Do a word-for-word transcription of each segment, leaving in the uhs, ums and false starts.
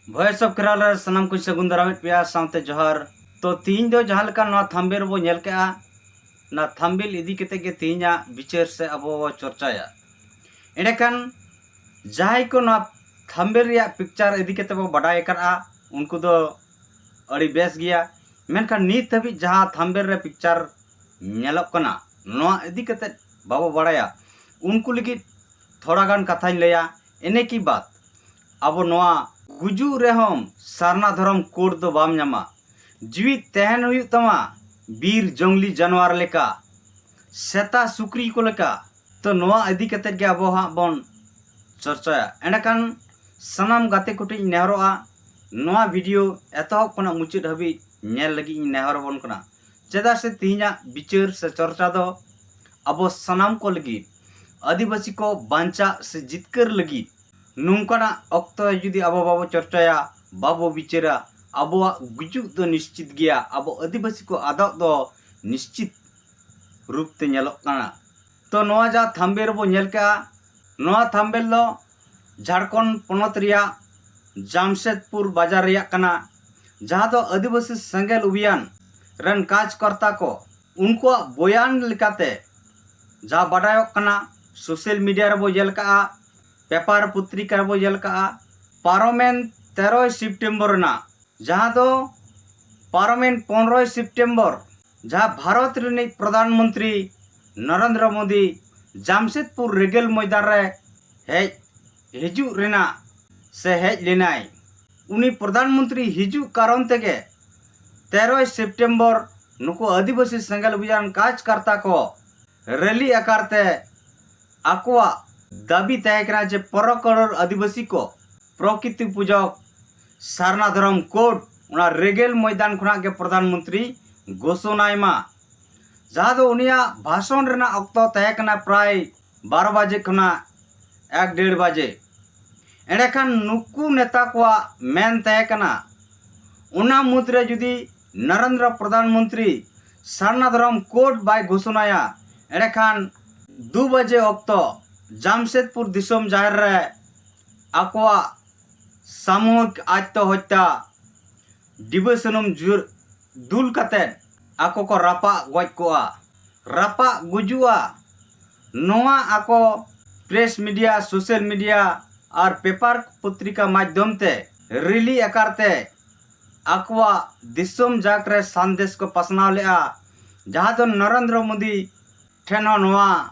Voice of Kerala ᱨᱮ ᱥᱟᱱᱟᱢ ᱠᱚᱧ ᱥᱟᱹᱜᱩᱱ ᱫᱟᱨᱟᱢᱮᱫ ᱯᱮᱭᱟ, ᱥᱟᱶᱛᱮ ᱡᱚᱦᱟᱨ᱾ ᱛᱚ, ᱛᱤᱦᱤᱧ ᱫᱚ ᱡᱟᱦᱟᱸ ᱞᱮᱠᱟ ᱱᱚᱣᱟ ᱛᱷᱟᱢᱵᱮᱞ ᱨᱮᱵᱚ ᱧᱮᱞ ᱠᱮᱜᱼᱟ, ᱚᱱᱟ ᱛᱷᱟᱢᱵᱮᱞ ᱤᱫᱤ ᱠᱟᱛᱮ ᱜᱮ ᱛᱤᱦᱤᱧᱟᱜ ᱵᱤᱪᱟᱹᱨ ᱥᱮ ᱟᱵᱚ ᱵᱚ ᱪᱚᱨᱪᱟᱭᱟ᱾ ᱮᱸᱰᱮᱠᱷᱟᱱ ᱡᱟᱦᱟᱸᱭ ᱠᱚ ᱱᱚᱣᱟ ᱛᱷᱟᱢᱵᱮᱞ ᱨᱮᱭᱟᱜ ᱯᱤᱠᱪᱟᱨ ᱤᱫᱤ ᱠᱟᱛᱮ ᱵᱚ ᱵᱟᱰᱟᱭ ᱟᱠᱟᱫᱼᱟ, ᱩᱱᱠᱩ ᱫᱚ ᱟᱹᱰᱤ ᱵᱮᱥ ᱜᱮᱭᱟ᱾ ᱢᱮᱱᱠᱷᱟᱱ ᱱᱤᱛ ᱦᱟᱹᱵᱤᱡ ᱡᱟᱦᱟᱸ ᱛᱷᱟᱢᱵᱮᱞ ᱨᱮ ᱯᱤᱠᱪᱟᱨ ᱧᱮᱞᱚᱜ ᱠᱟᱱᱟ, ᱱᱚᱣᱟ ᱤᱫᱤ ᱠᱟᱛᱮ ᱵᱟᱵᱚ ᱵᱟᱲᱟᱭᱟ, ᱩᱱᱠᱩ ᱞᱟᱹᱜᱤᱫ ᱛᱷᱚᱲᱟ ᱜᱟᱱ ᱠᱟᱛᱷᱟᱧ ᱞᱟᱹᱭᱟ᱾ ᱮᱱᱮ ᱠᱤ ᱵᱟᱫ ᱟᱵᱚ ᱱᱚᱣᱟ ᱜᱩᱡᱩᱜ ᱨᱮᱦᱚᱸᱢ ᱥᱟᱨᱱᱟ ᱫᱷᱚᱨᱚᱢ ᱠᱳᱰ ᱫᱚ ᱵᱟᱢ ᱧᱟᱢᱟ᱾ ᱡᱤᱣᱤᱫ ᱛᱟᱦᱮᱱ ᱦᱩᱭᱩᱜ ᱛᱟᱢᱟ ᱵᱤᱨ ᱡᱚᱝᱞᱤ ᱡᱟᱱᱣᱟᱨ ᱞᱮᱠᱟ, ᱥᱮᱛᱟ ᱥᱩᱠᱨᱤ ᱠᱚ ᱞᱮᱠᱟ᱾ ᱛᱚ, ᱱᱚᱣᱟ ᱤᱫᱤ ᱠᱟᱛᱮ ᱜᱮ ᱟᱵᱚ ᱦᱟᱸᱜ ᱵᱚᱱ ᱪᱚᱨᱪᱟᱭᱟ᱾ ᱮᱸᱰᱮᱠᱷᱟᱱ ᱥᱟᱱᱟᱢ ᱜᱟᱛᱮ ᱠᱚᱴᱷᱮᱱ ᱤᱧ ᱱᱮᱦᱚᱨᱚᱜᱼᱟ, ᱱᱚᱣᱟ ᱵᱷᱤᱰᱤᱭᱳ ᱮᱛᱚᱦᱚᱵ ᱠᱷᱚᱱᱟᱜ ᱢᱩᱪᱟᱹᱫ ᱦᱟᱹᱵᱤᱡ ᱧᱮᱞ ᱞᱟᱹᱜᱤᱫ ᱤᱧ ᱱᱮᱦᱚᱨ ᱟᱵᱚᱱ ᱠᱟᱱᱟ᱾ ᱪᱮᱫᱟᱜ ᱥᱮ ᱛᱮᱦᱮᱧᱟᱜ ᱵᱤᱪᱟᱹᱨ ᱥᱮ ᱪᱚᱨᱪᱟ ᱫᱚ ᱟᱵᱚ ᱥᱟᱱᱟᱢ ᱠᱚ ᱞᱟᱹᱜᱤᱫ, ᱟᱹᱫᱤᱵᱟᱹᱥᱤ ᱠᱚ ᱵᱟᱧᱪᱟᱜ ᱥᱮ ᱡᱤᱛᱠᱟᱹᱨ ᱞᱟᱹᱜᱤᱫ ᱱᱚᱝᱠᱟᱱᱟᱜ ᱚᱠᱛᱚ ᱨᱮ ᱡᱩᱫᱤ ᱟᱵᱚ ᱵᱟᱵᱚ ᱪᱚᱨᱪᱟᱭᱟ, ᱵᱟᱵᱚ ᱵᱤᱪᱟᱹᱨᱟ, ᱟᱵᱚᱣᱟᱜ ᱜᱩᱡᱩᱜ ᱫᱚ ᱱᱤᱥᱪᱤᱛ ᱜᱮᱭᱟ, ᱟᱵᱚ ᱟᱹᱫᱤᱵᱟᱹᱥᱤ ᱠᱚ ᱟᱫᱚᱜ ᱫᱚ ᱱᱤᱥᱪᱤᱛ ᱨᱩᱯ ᱛᱮ ᱧᱮᱞᱚᱜ ᱠᱟᱱᱟ᱾ ᱛᱚ, ᱱᱚᱣᱟ ᱡᱟᱦᱟᱸ ᱛᱷᱟᱢᱵᱮᱞ ᱨᱮᱵᱚ ᱧᱮᱞ ᱠᱟᱜᱼᱟ, ᱱᱚᱣᱟ ᱛᱷᱟᱢᱵᱮᱞ ᱫᱚ ᱡᱷᱟᱲᱠᱷᱚᱸᱰ ᱯᱚᱱᱚᱛ ᱨᱮᱭᱟᱜ ᱡᱟᱢᱥᱮᱫᱽᱯᱩᱨ ᱵᱟᱡᱟᱨ ᱨᱮᱭᱟᱜ ᱠᱟᱱᱟ, ᱡᱟᱦᱟᱸ ᱫᱚ ᱟᱹᱫᱤᱵᱟᱹᱥᱤ ᱥᱮᱸᱜᱮᱞ ᱚᱵᱷᱤᱭᱟᱱ ᱨᱮᱱ ᱠᱟᱡᱽᱠᱚᱨᱛᱟ ᱠᱚ ᱩᱱᱠᱩᱣᱟᱜ ᱵᱚᱭᱟᱱ ᱞᱮᱠᱟᱛᱮ ᱡᱟᱦᱟᱸ ᱵᱟᱰᱟᱭᱚᱜ ᱠᱟᱱᱟ, ᱥᱳᱥᱟᱞ ᱢᱤᱰᱤᱭᱟ ᱨᱮᱵᱚ ᱧᱮᱞ ᱠᱟᱜᱼᱟ, ᱯᱮᱯᱟᱨ ᱯᱚᱛᱨᱤᱠᱟ ᱨᱮᱵᱚ ᱧᱮᱞ ᱠᱟᱜᱼᱟ, ᱯᱟᱨᱚᱢᱮᱱ ᱛᱮᱨᱚᱭ ᱥᱮᱯᱴᱮᱢᱵᱚᱨ ᱨᱮᱱᱟᱜ, ᱡᱟᱦᱟᱸ ᱫᱚ ᱯᱟᱨᱚᱢᱮᱱ ᱯᱚᱱᱨᱚᱭ ᱥᱮᱯᱴᱮᱢᱵᱚᱨ, ᱡᱟᱦᱟᱸ ᱵᱷᱟᱨᱚᱛ ᱨᱤᱱᱤᱡ ᱯᱨᱚᱫᱷᱟᱱ ᱢᱚᱱᱛᱨᱤ ᱱᱚᱨᱮᱱᱫᱨᱚ ᱢᱳᱫᱤ ᱡᱟᱢᱥᱮᱫᱽᱯᱩᱨ ᱨᱮᱜᱮᱞ ᱢᱚᱭᱫᱟᱱ ᱨᱮ ᱦᱮᱡ ᱦᱤᱡᱩᱜ ᱨᱮᱱᱟᱜ ᱥᱮ ᱦᱮᱡ ᱞᱮᱱᱟᱭ, ᱩᱱᱤ ᱯᱨᱚᱫᱷᱟᱱ ᱢᱚᱱᱛᱨᱤ ᱦᱤᱡᱩᱜ ᱠᱟᱨᱚᱱ ᱛᱮᱜᱮ ᱛᱮᱨᱚᱭ ᱥᱮᱯᱴᱮᱢᱵᱚᱨ ᱱᱩᱠᱩ ᱟᱹᱫᱤᱵᱟᱹᱥᱤ ᱥᱮᱸᱜᱮᱞ ᱚᱵᱷᱤᱡᱟᱱ ᱠᱟᱡᱽᱠᱟᱨᱛᱟ ᱠᱚ ᱨᱮᱞᱤ ᱟᱠᱟᱨ ᱛᱮ ᱟᱠᱚᱣᱟᱜ ᱫᱟᱹᱵᱤ ᱛᱟᱦᱮᱸ ᱠᱟᱱᱟ ᱡᱮ ᱯᱚᱨᱚᱠᱚᱨᱚᱲ ᱟᱹᱫᱤᱵᱟᱹᱥᱤ ᱠᱚ ᱯᱨᱚᱠᱤᱛᱤ ᱯᱩᱡᱚᱠ ᱥᱟᱨᱱᱟ ᱫᱷᱚᱨᱚᱢ ᱠᱳᱰ ᱚᱱᱟ ᱨᱮᱜᱮᱞ ᱢᱚᱭᱫᱟᱱ ᱠᱷᱚᱱᱟᱜ ᱜᱮ ᱯᱨᱚᱫᱷᱟᱱ ᱢᱚᱱᱛᱨᱤ ᱜᱷᱳᱥᱚᱱᱟᱭ ᱢᱟ, ᱡᱟᱦᱟᱸ ᱫᱚ ᱩᱱᱤᱭᱟᱜ ᱵᱷᱟᱥᱚᱱ ᱨᱮᱱᱟᱜ ᱚᱠᱛᱚ ᱛᱟᱦᱮᱸ ᱠᱟᱱᱟ ᱯᱨᱟᱭ ᱵᱟᱨᱚ ᱵᱟᱡᱮ ᱠᱷᱚᱱᱟᱜ ᱮᱠ ᱰᱮᱲ ᱵᱟᱡᱮ᱾ ᱮᱸᱰᱮᱠᱷᱟᱱ ᱱᱩᱠᱩ ᱱᱮᱛᱟ ᱠᱚᱣᱟᱜ ᱢᱮᱱ ᱛᱟᱦᱮᱸ ᱠᱟᱱᱟ, ᱚᱱᱟ ᱢᱩᱫᱽᱨᱮ ᱡᱩᱫᱤ ᱱᱚᱨᱮᱱᱫᱨᱚ ᱯᱨᱚᱫᱷᱟᱱ ᱢᱚᱱᱛᱨᱤ ᱥᱟᱨᱱᱟ ᱫᱷᱚᱨᱚᱢ ᱠᱳᱰ ᱵᱟᱭ ᱜᱷᱳᱥᱚᱱᱟᱭᱟ, ᱮᱸᱰᱮᱠᱷᱟᱱ ᱫᱩ ᱵᱟᱡᱮ ᱚᱠᱛᱚ ᱡᱟᱢᱥᱮᱫᱽᱯᱩᱨ ᱫᱤᱥᱚᱢ ᱡᱟᱦᱮᱨ ᱨᱮ ᱟᱠᱚᱣᱟᱜ ᱥᱟᱢᱩᱦᱤᱠ ᱟᱛᱛᱚ ᱦᱚᱛᱛᱟ, ᱰᱤᱵᱟᱹ ᱥᱩᱱᱩᱢ ᱡᱩᱨ ᱫᱩᱞ ᱠᱟᱛᱮ ᱟᱠᱚ ᱠᱚ ᱨᱟᱯᱟᱜ ᱜᱚᱡ ᱠᱚᱜᱼᱟ, ᱨᱟᱯᱟᱜ ᱜᱩᱡᱩᱜᱼᱟ᱾ ᱱᱚᱣᱟ ᱟᱠᱚ ᱯᱨᱮᱥ ᱢᱤᱰᱤᱭᱟ, ᱥᱳᱥᱟᱞ ᱢᱤᱰᱤᱭᱟ ᱟᱨ ᱯᱮᱯᱟᱨ ᱯᱚᱛᱨᱤᱠᱟ ᱢᱟᱫᱽᱫᱷᱚᱢ ᱛᱮ ᱨᱮᱞᱤ ᱟᱠᱟᱨ ᱛᱮ ᱟᱠᱚᱣᱟᱜ ᱫᱤᱥᱚᱢ ᱡᱟᱠ ᱨᱮ ᱥᱟᱸᱫᱮᱥ ᱠᱚ ᱯᱟᱥᱱᱟᱣ ᱞᱮᱫᱼᱟ, ᱡᱟᱦᱟᱸ ᱫᱚ ᱱᱚᱨᱮᱱᱫᱨᱚ ᱢᱳᱫᱤ ᱴᱷᱮᱱ ᱦᱚᱸ ᱱᱚᱣᱟ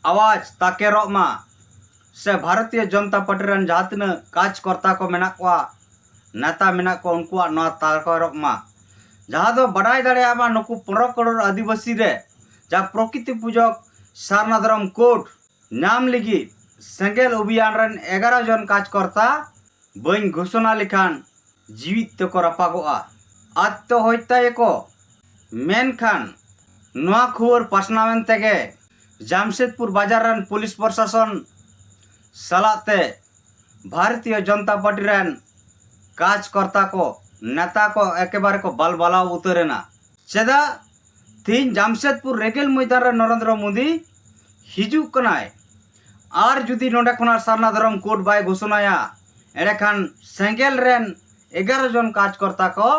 ᱟᱣᱟᱡᱽ ᱛᱟᱠᱮᱨᱚᱜ ᱢᱟ, ᱥᱮ ᱵᱷᱟᱨᱚᱛᱤᱭᱚ ᱡᱚᱱᱚᱛᱟ ᱯᱟᱨᱴᱤ ᱨᱮᱱ ᱡᱟᱦᱟᱸ ᱛᱤᱱᱟᱹᱜ ᱠᱟᱡᱽᱠᱚᱨᱛᱟ ᱠᱚ ᱢᱮᱱᱟᱜ ᱠᱚᱣᱟ, ᱱᱮᱛᱟ ᱢᱮᱱᱟᱜ ᱠᱚᱣᱟ, ᱩᱱᱠᱩᱣᱟᱜ ᱱᱚᱣᱟ ᱛᱟᱠᱮᱨᱚᱜ ᱢᱟ, ᱡᱟᱦᱟᱸ ᱫᱚ ᱵᱟᱰᱟᱭ ᱫᱟᱲᱮᱭᱟᱜ ᱢᱟ ᱱᱩᱠᱩ ᱯᱚᱱᱨᱚ ᱠᱟᱨᱳᱲ ᱟᱹᱫᱤᱵᱟᱹᱥᱤ ᱨᱮ ᱡᱟᱦᱟᱸ ᱯᱨᱚᱠᱨᱤᱛᱤ ᱯᱩᱡᱚᱠ ᱥᱟᱨᱱᱟ ᱫᱷᱚᱨᱚᱢ ᱠᱳᱰ ᱧᱟᱢ ᱞᱟᱹᱜᱤᱫ ᱥᱮᱸᱜᱮᱞ ᱚᱵᱷᱤᱭᱟᱱ ᱨᱮᱱ ᱮᱜᱟᱨᱚ ᱡᱚᱱ ᱠᱟᱡᱽᱠᱚᱨᱛᱟ ᱵᱟᱹᱧ ᱜᱷᱳᱥᱚᱱᱟ ᱞᱮᱠᱷᱟᱱ ᱡᱤᱣᱤᱫ ᱛᱮᱠᱚ ᱨᱟᱯᱟᱜᱚᱜᱼᱟ, ᱟᱛᱛᱚ ᱦᱚᱛᱛᱟᱭᱟᱠᱚ᱾ ᱢᱮᱱᱠᱷᱟᱱ ᱱᱚᱣᱟ ᱠᱷᱚᱵᱚᱨ ᱯᱟᱥᱱᱟᱣᱮᱱ ᱛᱮᱜᱮ ᱡᱟᱢᱥᱮᱫᱽᱯᱩᱨ ᱵᱟᱡᱟᱨ ᱨᱮᱱ ᱯᱩᱞᱤᱥ ᱯᱨᱚᱥᱟᱥᱚᱱ ᱥᱟᱞᱟᱜ ᱛᱮ ᱵᱷᱟᱨᱚᱛᱤᱭᱚ ᱡᱚᱱᱚᱛᱟ ᱯᱟᱨᱴᱤ ᱨᱮᱱ ᱠᱟᱡᱽᱠᱚᱨᱛᱟ ᱠᱚ, ᱱᱮᱛᱟ ᱠᱚ ᱮᱠᱮᱵᱟᱨᱮ ᱠᱚ ᱵᱟᱞᱵᱟᱞᱟᱣ ᱩᱛᱟᱹᱨ ᱮᱱᱟ᱾ ᱪᱮᱫᱟᱜ ᱛᱮᱦᱮᱧ ᱡᱟᱢᱥᱮᱫᱽᱯᱩᱨ ᱨᱮᱜᱮᱞ ᱢᱚᱭᱫᱟᱱ ᱨᱮ ᱱᱚᱨᱮᱱᱫᱨᱚ ᱢᱳᱫᱤ ᱦᱤᱡᱩᱜ ᱠᱟᱱᱟᱭ, ᱟᱨ ᱡᱩᱫᱤ ᱱᱚᱰᱮ ᱠᱷᱚᱱᱟᱜ ᱥᱟᱨᱱᱟ ᱫᱷᱚᱨᱚᱢ ᱠᱳᱰ ᱵᱟᱭ ᱜᱷᱳᱥᱚᱱᱟᱭᱟ, ᱮᱸᱰᱮᱠᱷᱟᱱ ᱥᱮᱸᱜᱮᱞ ᱨᱮᱱ ᱮᱜᱟᱨᱚ ᱡᱚᱱ ᱠᱟᱡᱽᱠᱚᱨᱛᱟ ᱠᱚ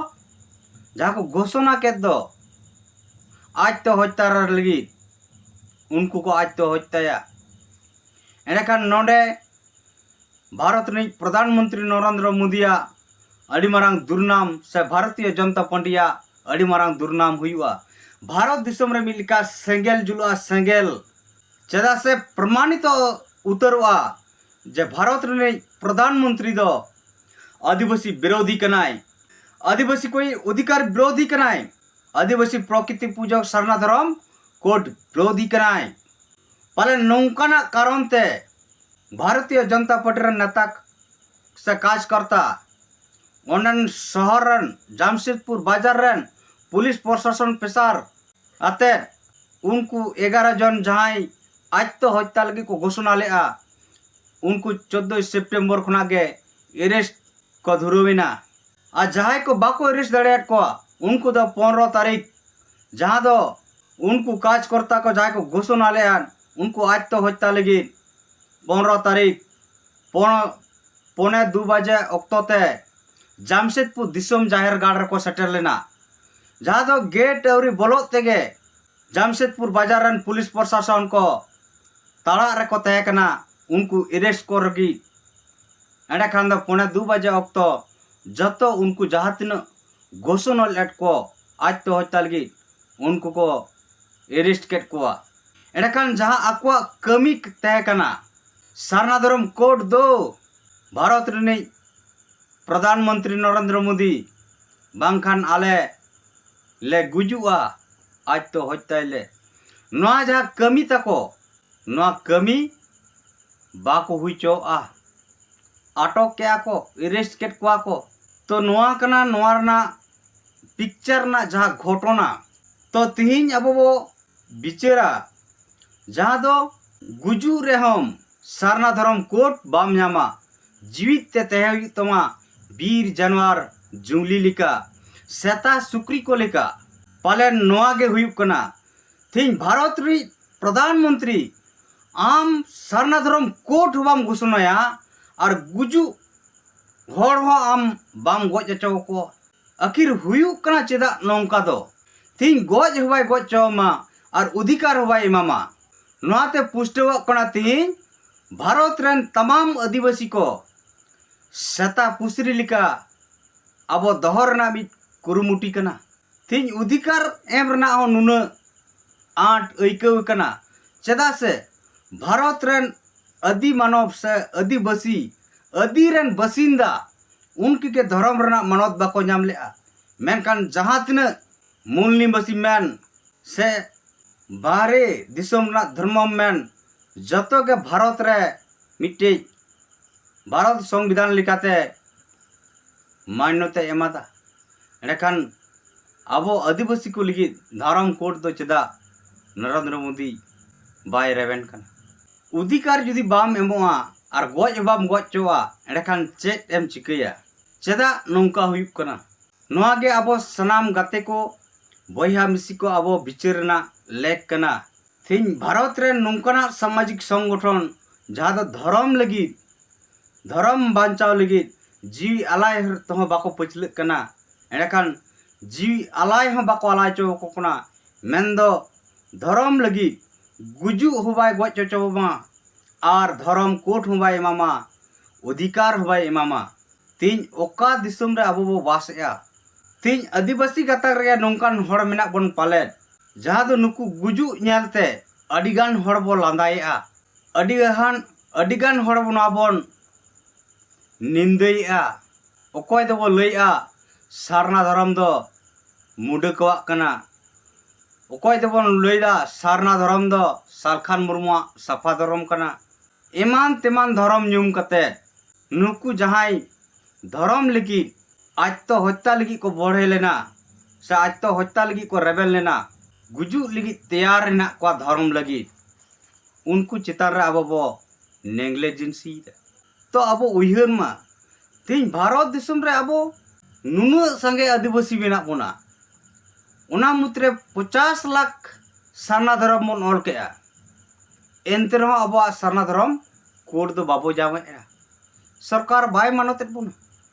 ᱡᱟᱦᱟᱸ ᱠᱚ ᱜᱷᱳᱥᱚᱱᱟ ᱠᱮᱫ ᱫᱚ ᱟᱡ ᱛᱮ ᱦᱚᱛᱛᱟ ᱞᱟᱹᱜᱤᱫ, ᱩᱱᱠᱩ ᱠᱚ ᱟᱡ ᱛᱮ ᱦᱚᱛᱛᱟᱭᱟ᱾ ᱮᱸᱰᱮᱠᱷᱟᱱ ᱱᱚᱰᱮ ᱵᱷᱟᱨᱚᱛ ᱨᱤᱱᱤᱡ ᱯᱨᱚᱫᱷᱟᱱ ᱢᱚᱱᱛᱨᱤ ᱱᱚᱨᱮᱱᱫᱨᱚ ᱢᱳᱫᱤᱭᱟᱜ ᱟᱹᱰᱤ ᱢᱟᱨᱟᱝ ᱫᱩᱨᱱᱟᱢ, ᱥᱮ ᱵᱷᱟᱨᱚᱛᱤᱭᱚ ᱡᱚᱱᱚᱛᱟ ᱯᱟᱨᱴᱤᱭᱟᱜ ᱟᱹᱰᱤ ᱢᱟᱨᱟᱝ ᱫᱩᱨᱱᱟᱢ ᱦᱩᱭᱩᱜᱼᱟ᱾ ᱵᱷᱟᱨᱚᱛ ᱫᱤᱥᱚᱢ ᱨᱮ ᱢᱤᱫ ᱞᱮᱠᱟ ᱥᱮᱸᱜᱮᱞ ᱡᱩᱞᱩᱜᱼᱟ, ᱥᱮᱸᱜᱮᱞ᱾ ᱪᱮᱫᱟᱜ ᱥᱮ ᱯᱨᱚᱢᱟᱱᱤᱛᱚ ᱩᱛᱟᱹᱨᱚᱜᱼᱟ ᱡᱮ ᱵᱷᱟᱨᱚᱛ ᱨᱤᱱᱤᱡ ᱯᱨᱚᱫᱷᱟᱱ ᱢᱚᱱᱛᱨᱤ ᱫᱚ ᱟᱹᱫᱤᱵᱟᱹᱥᱤ ᱵᱤᱨᱳᱫᱷᱤ ᱠᱟᱱᱟᱭ, ᱟᱹᱫᱤᱵᱟᱹᱥᱤ ᱠᱚ ᱚᱫᱷᱤᱠᱟᱨ ᱵᱤᱨᱳᱫᱷᱤ ᱠᱟᱱᱟᱭ, ᱟᱹᱫᱤᱵᱟᱹᱥᱤ ᱯᱨᱚᱠᱨᱤᱛᱤ ᱯᱩᱡᱚᱠ ᱥᱟᱨᱱᱟ ᱫᱷᱚᱨᱚᱢ ᱠᱳᱰ ᱵᱤᱨᱳᱫᱷᱤ ᱠᱟᱱᱟᱭ᱾ ᱯᱟᱞᱮ ᱱᱚᱝᱠᱟᱱᱟᱜ ᱠᱟᱨᱚᱱ ᱛᱮ ᱵᱷᱟᱨᱚᱛᱤᱭᱚ ᱡᱚᱱᱚᱛᱟ ᱯᱟᱨᱴᱤ ᱨᱮᱱ ᱱᱮᱛᱟ ᱥᱮ ᱠᱟᱡᱽᱠᱚᱨᱛᱟ ᱚᱸᱰᱮᱱ ᱥᱚᱦᱚᱨ ᱨᱮᱱ ᱡᱟᱢᱥᱮᱫᱽᱯᱩᱨ ᱵᱟᱡᱟᱨ ᱨᱮᱱ ᱯᱩᱞᱤᱥ ᱯᱨᱚᱥᱟᱥᱚᱱ ᱯᱮᱥᱟᱨ ᱟᱛᱮᱫ ᱩᱱᱠᱩ ᱮᱜᱟᱨᱚ ᱡᱚᱱ ᱡᱟᱦᱟᱸᱭ ᱟᱡ ᱛᱮ ᱦᱚᱛᱛᱟ ᱞᱟᱹᱜᱤᱫ ᱠᱚ ᱜᱷᱳᱥᱚᱱᱟ ᱞᱮᱫᱼᱟ, ᱩᱱᱠᱩ ᱪᱳᱫᱽᱫᱳᱭ ᱥᱮᱯᱴᱮᱢᱵᱚᱨ ᱠᱷᱚᱱᱟᱜ ᱜᱮ ᱮᱨᱮᱥᱴ ᱠᱚ ᱫᱷᱩᱨᱟᱹᱣ ᱮᱱᱟ᱾ ᱟᱨ ᱡᱟᱦᱟᱸᱭ ᱠᱚ ᱵᱟᱠᱚ ᱮᱨᱮᱥᱴ ᱫᱟᱲᱮᱭᱟᱫ ᱠᱚᱣᱟ, ᱩᱱᱠᱩ ᱫᱚ ᱯᱚᱱᱨᱚ ᱛᱟᱹᱨᱤᱠᱷ, ᱡᱟᱦᱟᱸ ᱫᱚ ᱩᱱᱠᱩ ᱠᱟᱡᱽᱠᱚᱨᱛᱟ ᱠᱚ ᱡᱟᱦᱟᱸᱭ ᱠᱚ ᱜᱷᱳᱥᱚᱱᱟ ᱞᱮᱫᱼᱟ, ᱩᱱᱠᱩ ᱟᱡ ᱛᱮ ᱦᱚᱛᱛᱟ ᱞᱟᱹᱜᱤᱫ ᱯᱚᱱᱨᱚ ᱛᱟᱹᱨᱤᱠᱷ, ᱯᱚᱱ-, ᱯᱚᱱᱮ ᱫᱩ ᱵᱟᱡᱮ ᱚᱠᱛᱚ ᱛᱮ ᱡᱟᱢᱥᱮᱫᱽᱯᱩᱨ ᱫᱤᱥᱚᱢ ᱡᱟᱦᱮᱨ ᱜᱟᱲ ᱨᱮᱠᱚ ᱥᱮᱴᱮᱨ ᱞᱮᱱᱟ, ᱡᱟᱦᱟᱸ ᱫᱚ ᱜᱮᱴ ᱟᱹᱣᱨᱤ ᱵᱚᱞᱚᱜ ᱛᱮᱜᱮ ᱡᱟᱢᱥᱮᱫᱽᱯᱩᱨ ᱵᱟᱡᱟᱨ ᱨᱮᱱ ᱯᱩᱞᱤᱥ ᱯᱨᱚᱥᱟᱥᱚᱱ ᱠᱚ ᱛᱟᱲᱟᱜ ᱨᱮᱠᱚ ᱛᱟᱦᱮᱸ ᱠᱟᱱᱟ ᱩᱱᱠᱩ ᱮᱨᱮᱥᱴ ᱠᱚ ᱞᱟᱹᱜᱤᱫ᱾ ᱮᱸᱰᱮᱠᱷᱟᱱ ᱫᱚ ᱯᱚᱱᱮ ᱫᱩ ᱵᱟᱡᱮ ᱚᱠᱛᱚ ᱡᱚᱛᱚ ᱩᱱᱠᱩ ᱡᱟᱦᱟᱸ ᱛᱤᱱᱟᱹᱜ ᱜᱷᱳᱥᱚᱱᱟ ᱞᱮᱫ ᱠᱚ ᱟᱡ ᱛᱚ ᱦᱚᱛᱛᱟ ᱞᱟᱹᱜᱤᱫ, ᱩᱱᱠᱩ ᱠᱚ ᱮᱨᱮᱥᱴ ᱠᱮᱫ ᱠᱚᱣᱟ᱾ ᱮᱸᱰᱮᱠᱷᱟᱱ ᱡᱟᱦᱟᱸ ᱟᱠᱚᱣᱟᱜ ᱠᱟᱹᱢᱤ ᱛᱟᱦᱮᱸ ᱠᱟᱱᱟ, ᱥᱟᱨᱱᱟ ᱫᱷᱚᱨᱚᱢ ᱠᱳᱰ ᱫᱚ ᱵᱷᱟᱨᱚᱛ ᱨᱤᱱᱤᱡ ᱯᱨᱚᱫᱷᱟᱱ ᱢᱚᱱᱛᱨᱤ ᱱᱚᱨᱮᱱᱫᱨᱚ ᱢᱳᱫᱤ, ᱵᱟᱝᱠᱷᱟᱱ ᱟᱞᱮ ᱞᱮ ᱜᱩᱡᱩᱜᱼᱟ, ᱟᱡ ᱛᱚ ᱦᱚᱛᱛᱟᱭ ᱞᱮ, ᱱᱚᱣᱟ ᱡᱟᱦᱟᱸ ᱠᱟᱹᱢᱤ ᱛᱟᱠᱚ, ᱱᱚᱣᱟ ᱠᱟᱹᱢᱤ ᱵᱟᱠᱚ ᱦᱩᱭ ᱦᱚᱪᱚᱣᱟᱜᱼᱟ᱾ ᱟᱴᱚᱠ ᱠᱮᱜᱼᱟ ᱠᱚ, ᱮᱨᱮᱥᱴ ᱠᱮᱫ ᱠᱚᱣᱟ ᱠᱚ᱾ ᱛᱚ ᱱᱚᱣᱟ ᱠᱟᱱᱟ ᱱᱚᱣᱟ ᱨᱮᱱᱟᱜ ᱯᱤᱠᱪᱟᱨ ᱨᱮᱱᱟᱜ ᱡᱟᱦᱟᱸ ᱜᱷᱚᱴᱚᱱᱟ᱾ ᱛᱚ ᱛᱤᱦᱤᱧ ᱟᱵᱚ ᱵᱚ ᱵᱤᱪᱟᱹᱨᱟ, ᱡᱟᱦᱟᱸ ᱫᱚ ᱜᱩᱡᱩᱜ ᱨᱮᱦᱚᱸᱢ ᱥᱟᱨᱱᱟ ᱫᱷᱚᱨᱚᱢ ᱠᱳᱰ ᱵᱟᱢ ᱧᱟᱢᱟ, ᱡᱤᱣᱤᱫ ᱛᱮ ᱛᱟᱦᱮᱸ ᱦᱩᱭᱩᱜ ᱛᱟᱢᱟ ᱵᱤᱨ ᱡᱟᱱᱣᱟᱨ ᱡᱩᱝᱞᱤ ᱞᱮᱠᱟ, ᱥᱮᱛᱟ ᱥᱩᱠᱨᱤ ᱠᱚ ᱞᱮᱠᱟ᱾ ᱯᱟᱞᱮᱱ ᱱᱚᱣᱟ ᱜᱮ ᱦᱩᱭᱩᱜ ᱠᱟᱱᱟ ᱛᱤᱦᱤᱧ ᱵᱷᱟᱨᱚᱛ ᱨᱤᱡ ᱯᱨᱚᱫᱷᱟᱱ ᱢᱚᱱᱛᱨᱤ, ᱟᱢ ᱥᱟᱨᱱᱟ ᱫᱷᱚᱨᱚᱢ ᱠᱳᱰ ᱦᱚᱸ ᱵᱟᱢ ᱜᱷᱳᱥᱚᱱᱟᱭᱟ ᱟᱨ ᱜᱩᱡᱩᱜ ᱦᱚᱲ ᱦᱚᱸ ᱟᱢ ᱵᱟᱢ ᱜᱚᱡ ᱦᱚᱪᱚ ᱟᱠᱚᱣᱟ᱾ ᱟᱹᱠᱷᱤᱨ ᱦᱩᱭᱩᱜ ᱠᱟᱱᱟ ᱪᱮᱫᱟᱜ ᱱᱚᱝᱠᱟ ᱫᱚ? ᱛᱤᱦᱤᱧ ᱜᱚᱡ ᱦᱚᱸ ᱵᱟᱭ ᱜᱚᱡ ᱦᱚᱪᱚ ᱟᱢᱟ ᱟᱨ ᱚᱫᱷᱤᱠᱟᱨ ᱦᱚᱸ ᱵᱟᱭ ᱮᱢᱟᱢᱟ᱾ ᱱᱚᱣᱟᱛᱮ ᱯᱩᱥᱴᱟᱹᱣᱚᱜ ᱠᱟᱱᱟ ᱛᱤᱦᱤᱧ ᱵᱷᱟᱨᱚᱛ ᱨᱮᱱ ᱛᱟᱢᱟᱢ ᱟᱹᱫᱤᱵᱟᱹᱥᱤ ᱠᱚ ᱥᱮᱛᱟ ᱯᱩᱥᱨᱤ ᱞᱮᱠᱟ ᱟᱵᱚ ᱫᱚᱦᱚ ᱨᱮᱱᱟᱜ ᱢᱤᱫ ᱠᱩᱨᱩᱢᱩᱴᱩ ᱠᱟᱱᱟ᱾ ᱛᱤᱦᱤᱧ ᱚᱫᱷᱤᱠᱟᱨ ᱮᱢ ᱨᱮᱱᱟᱜ ᱦᱚᱸ ᱱᱩᱱᱟᱹᱜ ᱟᱸᱴ ᱟᱹᱭᱠᱟᱹᱣ ᱠᱟᱱᱟ᱾ ᱪᱮᱫᱟᱜ ᱥᱮ ᱵᱷᱟᱨᱚᱛ ᱨᱮᱱ ᱟᱹᱫᱤ ᱢᱟᱱᱚᱵ ᱥᱮ ᱟᱹᱫᱤᱵᱟᱹᱥᱤ, ᱟᱹᱫᱤ ᱨᱮᱱ ᱵᱟᱥᱤᱱᱫᱟ, ᱩᱱᱠᱩ ᱜᱮ ᱫᱷᱚᱨᱚᱢ ᱨᱮᱱᱟᱜ ᱢᱟᱱᱚᱛ ᱵᱟᱠᱚ ᱧᱟᱢ ᱞᱮᱜᱼᱟ᱾ ᱢᱮᱱᱠᱷᱟᱱ ᱡᱟᱦᱟᱸ ᱛᱤᱱᱟᱹᱜ ᱢᱩᱞ ᱱᱤᱵᱟᱥᱤ ᱢᱮᱱ ᱥᱮ ᱵᱟᱦᱨᱮ ᱫᱤᱥᱚᱢ ᱨᱮᱱᱟᱜ ᱫᱷᱚᱨᱢᱚᱢ ᱢᱮᱱ, ᱡᱚᱛᱚ ᱜᱮ ᱵᱷᱟᱨᱚᱛ ᱨᱮ ᱢᱤᱫᱴᱤᱡ ᱵᱷᱟᱨᱚᱛ ᱥᱚᱝᱵᱤᱫᱷᱟᱱ ᱞᱮᱠᱟᱛᱮ ᱢᱟᱱᱱᱚᱛᱟᱭ ᱮᱢᱟᱫᱟ᱾ ᱮᱸᱰᱮᱠᱷᱟᱱ ᱟᱵᱚ ᱟᱹᱫᱤᱵᱟᱹᱥᱤ ᱠᱚ ᱞᱟᱹᱜᱤᱫ ᱫᱷᱚᱨᱚᱢ ᱠᱳᱰ ᱫᱚ ᱪᱮᱫᱟᱜ ᱱᱚᱨᱮᱱᱫᱨᱚ ᱢᱳᱫᱤ ᱵᱟᱭ ᱨᱮᱵᱮᱱ ᱠᱟᱱᱟ? ᱚᱫᱷᱤᱠᱟᱨ ᱡᱩᱫᱤ ᱵᱟᱢ ᱮᱢᱚᱜᱼᱟ ᱟᱨ ᱜᱚᱡ ᱦᱚᱸ ᱵᱟᱢ ᱜᱚᱡ ᱦᱚᱪᱚᱣᱟᱜᱼᱟ, ᱮᱸᱰᱮᱠᱷᱟᱱ ᱪᱮᱫ ᱮᱢ ᱪᱤᱠᱟᱹᱭᱟ? ᱪᱮᱫᱟᱜ ᱱᱚᱝᱠᱟ ᱦᱩᱭᱩᱜ ᱠᱟᱱᱟ? ᱱᱚᱣᱟ ᱜᱮ ᱟᱵᱚ ᱥᱟᱱᱟᱢ ᱜᱟᱛᱮ ᱠᱚ, ᱵᱚᱭᱦᱟ ᱢᱤᱥᱤ ᱠᱚ ᱟᱵᱚ ᱵᱤᱪᱟᱹᱨ ᱨᱮᱱᱟᱜ ᱞᱮᱠ ᱠᱟᱱᱟ᱾ ᱛᱮᱦᱮᱧ ᱵᱷᱟᱨᱚᱛ ᱨᱮ ᱱᱚᱝᱠᱟᱱᱟᱜ ᱥᱟᱢᱟᱡᱤᱠ ᱥᱚᱝᱜᱚᱴᱷᱚᱱ ᱡᱟᱦᱟᱸ ᱫᱚ ᱫᱷᱚᱨᱚᱢ ᱞᱟᱹᱜᱤᱫ ᱫᱷᱚᱨᱚᱢ ᱵᱟᱧᱪᱟᱣ ᱞᱟᱹᱜᱤᱫ ᱡᱤᱣᱤ ᱟᱞᱟᱭ ᱛᱮᱦᱚᱸ ᱵᱟᱠᱚ ᱯᱟᱹᱪᱷᱞᱟᱹᱜ ᱠᱟᱱᱟ᱾ ᱮᱸᱰᱮᱠᱷᱟᱱ ᱡᱤᱣᱤ ᱟᱞᱟᱭ ᱦᱚᱸ ᱵᱟᱠᱚ ᱟᱞᱟᱭ ᱦᱚᱪᱚ ᱟᱠᱚ ᱠᱟᱱᱟ᱾ ᱢᱮᱱᱫᱚ ᱫᱷᱚᱨᱚᱢ ᱞᱟᱹᱜᱤᱫ ᱜᱩᱡᱩᱜ ᱦᱚᱸ ᱵᱟᱭ ᱜᱚᱡ ᱦᱚᱪᱚ ᱵᱚᱱᱟ ᱟᱨ ᱫᱷᱚᱨᱚᱢ ᱠᱳᱰ ᱦᱚᱸ ᱵᱟᱭ ᱮᱢᱟᱢᱟ, ᱚᱫᱷᱤᱠᱟᱨ ᱦᱚᱸ ᱵᱟᱭ ᱮᱢᱟᱢᱟ᱾ ᱛᱮᱦᱮᱧ ᱚᱠᱟ ᱫᱤᱥᱚᱢ ᱨᱮ ᱟᱵᱚ ᱵᱚ ᱵᱟᱥ ᱮᱫᱼᱟ? ᱛᱮᱦᱮᱧ ᱟᱹᱫᱤᱵᱟᱹᱥᱤ ᱜᱟᱛᱟᱠ ᱨᱮ ᱱᱚᱝᱠᱟᱱ ᱦᱚᱲ ᱢᱮᱱᱟᱜ ᱵᱚᱱ ᱯᱟᱞᱮᱫ, ᱡᱟᱦᱟᱸ ᱫᱚ ᱱᱩᱠᱩ ᱜᱩᱡᱩᱜ ᱧᱮᱞᱛᱮ ᱟᱹᱰᱤᱜᱟᱱ ᱦᱚᱲ ᱵᱚ ᱞᱟᱸᱫᱟᱭᱮᱫᱼᱟ, ᱟᱹᱰᱤᱜᱟᱱ ᱟᱹᱰᱤᱜᱟᱱ ᱦᱚᱲ ᱵᱚ ᱱᱚᱣᱟ ᱵᱚᱱ ᱱᱤᱱᱫᱟᱹᱭᱮᱫᱼᱟ᱾ ᱚᱠᱚᱭ ᱫᱚᱵᱚ ᱞᱟᱹᱭᱮᱫᱼᱟ ᱥᱟᱨᱱᱟ ᱫᱷᱚᱨᱚᱢ ᱫᱚ ᱢᱩᱰᱟᱹ ᱠᱚᱣᱟᱜ ᱠᱟᱱᱟ, ᱚᱠᱚᱭ ᱫᱚᱵᱚᱱ ᱞᱟᱹᱭᱫᱟ ᱥᱟᱨᱱᱟ ᱫᱷᱚᱨᱚᱢ ᱫᱚ ᱥᱟᱞᱠᱷᱟᱱ ᱢᱩᱨᱢᱩᱣᱟᱜ ᱥᱟᱯᱷᱟ ᱫᱷᱚᱨᱚᱢ ᱠᱟᱱᱟ᱾ ᱮᱢᱟᱱ ᱛᱮᱢᱟᱱ ᱫᱷᱚᱨᱚᱢ ᱧᱩᱢ ᱠᱟᱛᱮ ᱱᱩᱠᱩ ᱡᱟᱦᱟᱸᱭ ᱫᱷᱚᱨᱚᱢ ᱞᱟᱹᱜᱤᱫ ᱟᱛᱛᱚ ᱦᱚᱛᱛᱟ ᱞᱟᱹᱜᱤᱫ ᱠᱚ ᱵᱚᱲᱦᱮ ᱞᱮᱱᱟ ᱥᱮ ᱟᱛᱛᱚ ᱦᱚᱛᱛᱟ ᱞᱟᱹᱜᱤᱫ ᱠᱚ ᱨᱮᱵᱮᱞ ᱞᱮᱱᱟ, ᱜᱩᱡᱩᱜ ᱞᱟᱹᱜᱤᱫ ᱛᱮᱭᱟᱨ ᱦᱮᱱᱟᱜ ᱠᱚᱣᱟ ᱫᱷᱚᱨᱚᱢ ᱞᱟᱹᱜᱤᱫ, ᱩᱱᱠᱩ ᱪᱮᱛᱟᱱ ᱨᱮ ᱟᱵᱚ ᱵᱚ ᱱᱮᱜᱽᱞᱮᱡᱮᱱᱥᱤᱭᱮᱫᱟ᱾ ᱛᱚ ᱟᱵᱚ ᱩᱭᱦᱟᱹᱨ ᱢᱟ, ᱛᱮᱦᱮᱧ ᱵᱷᱟᱨᱚᱛ ᱫᱤᱥᱚᱢ ᱨᱮ ᱟᱵᱚ ᱱᱩᱱᱟᱹᱜ ᱥᱟᱸᱜᱮ ᱟᱹᱫᱤᱵᱟᱹᱥᱤ ᱢᱮᱱᱟᱜ ᱵᱚᱱᱟ, ᱚᱱᱟ ᱢᱩᱫᱽᱨᱮ ᱯᱚᱪᱟᱥ ᱞᱟᱠᱷ ᱥᱟᱨᱱᱟ ᱫᱷᱚᱨᱚᱢ ᱵᱚᱱ ᱚᱞ ᱠᱮᱜᱼᱟ, ᱮᱱᱛᱮ ᱨᱮᱦᱚᱸ ᱟᱵᱚᱣᱟᱜ ᱥᱟᱨᱱᱟ ᱫᱷᱚᱨᱚᱢ ᱠᱳᱰ ᱫᱚ ᱵᱟᱵᱚ ᱧᱟᱢᱮᱫᱼᱟ᱾ ᱥᱚᱨᱠᱟᱨ ᱵᱟᱭ ᱢᱟᱱᱚᱛᱮᱫ ᱵᱚᱱᱟ᱾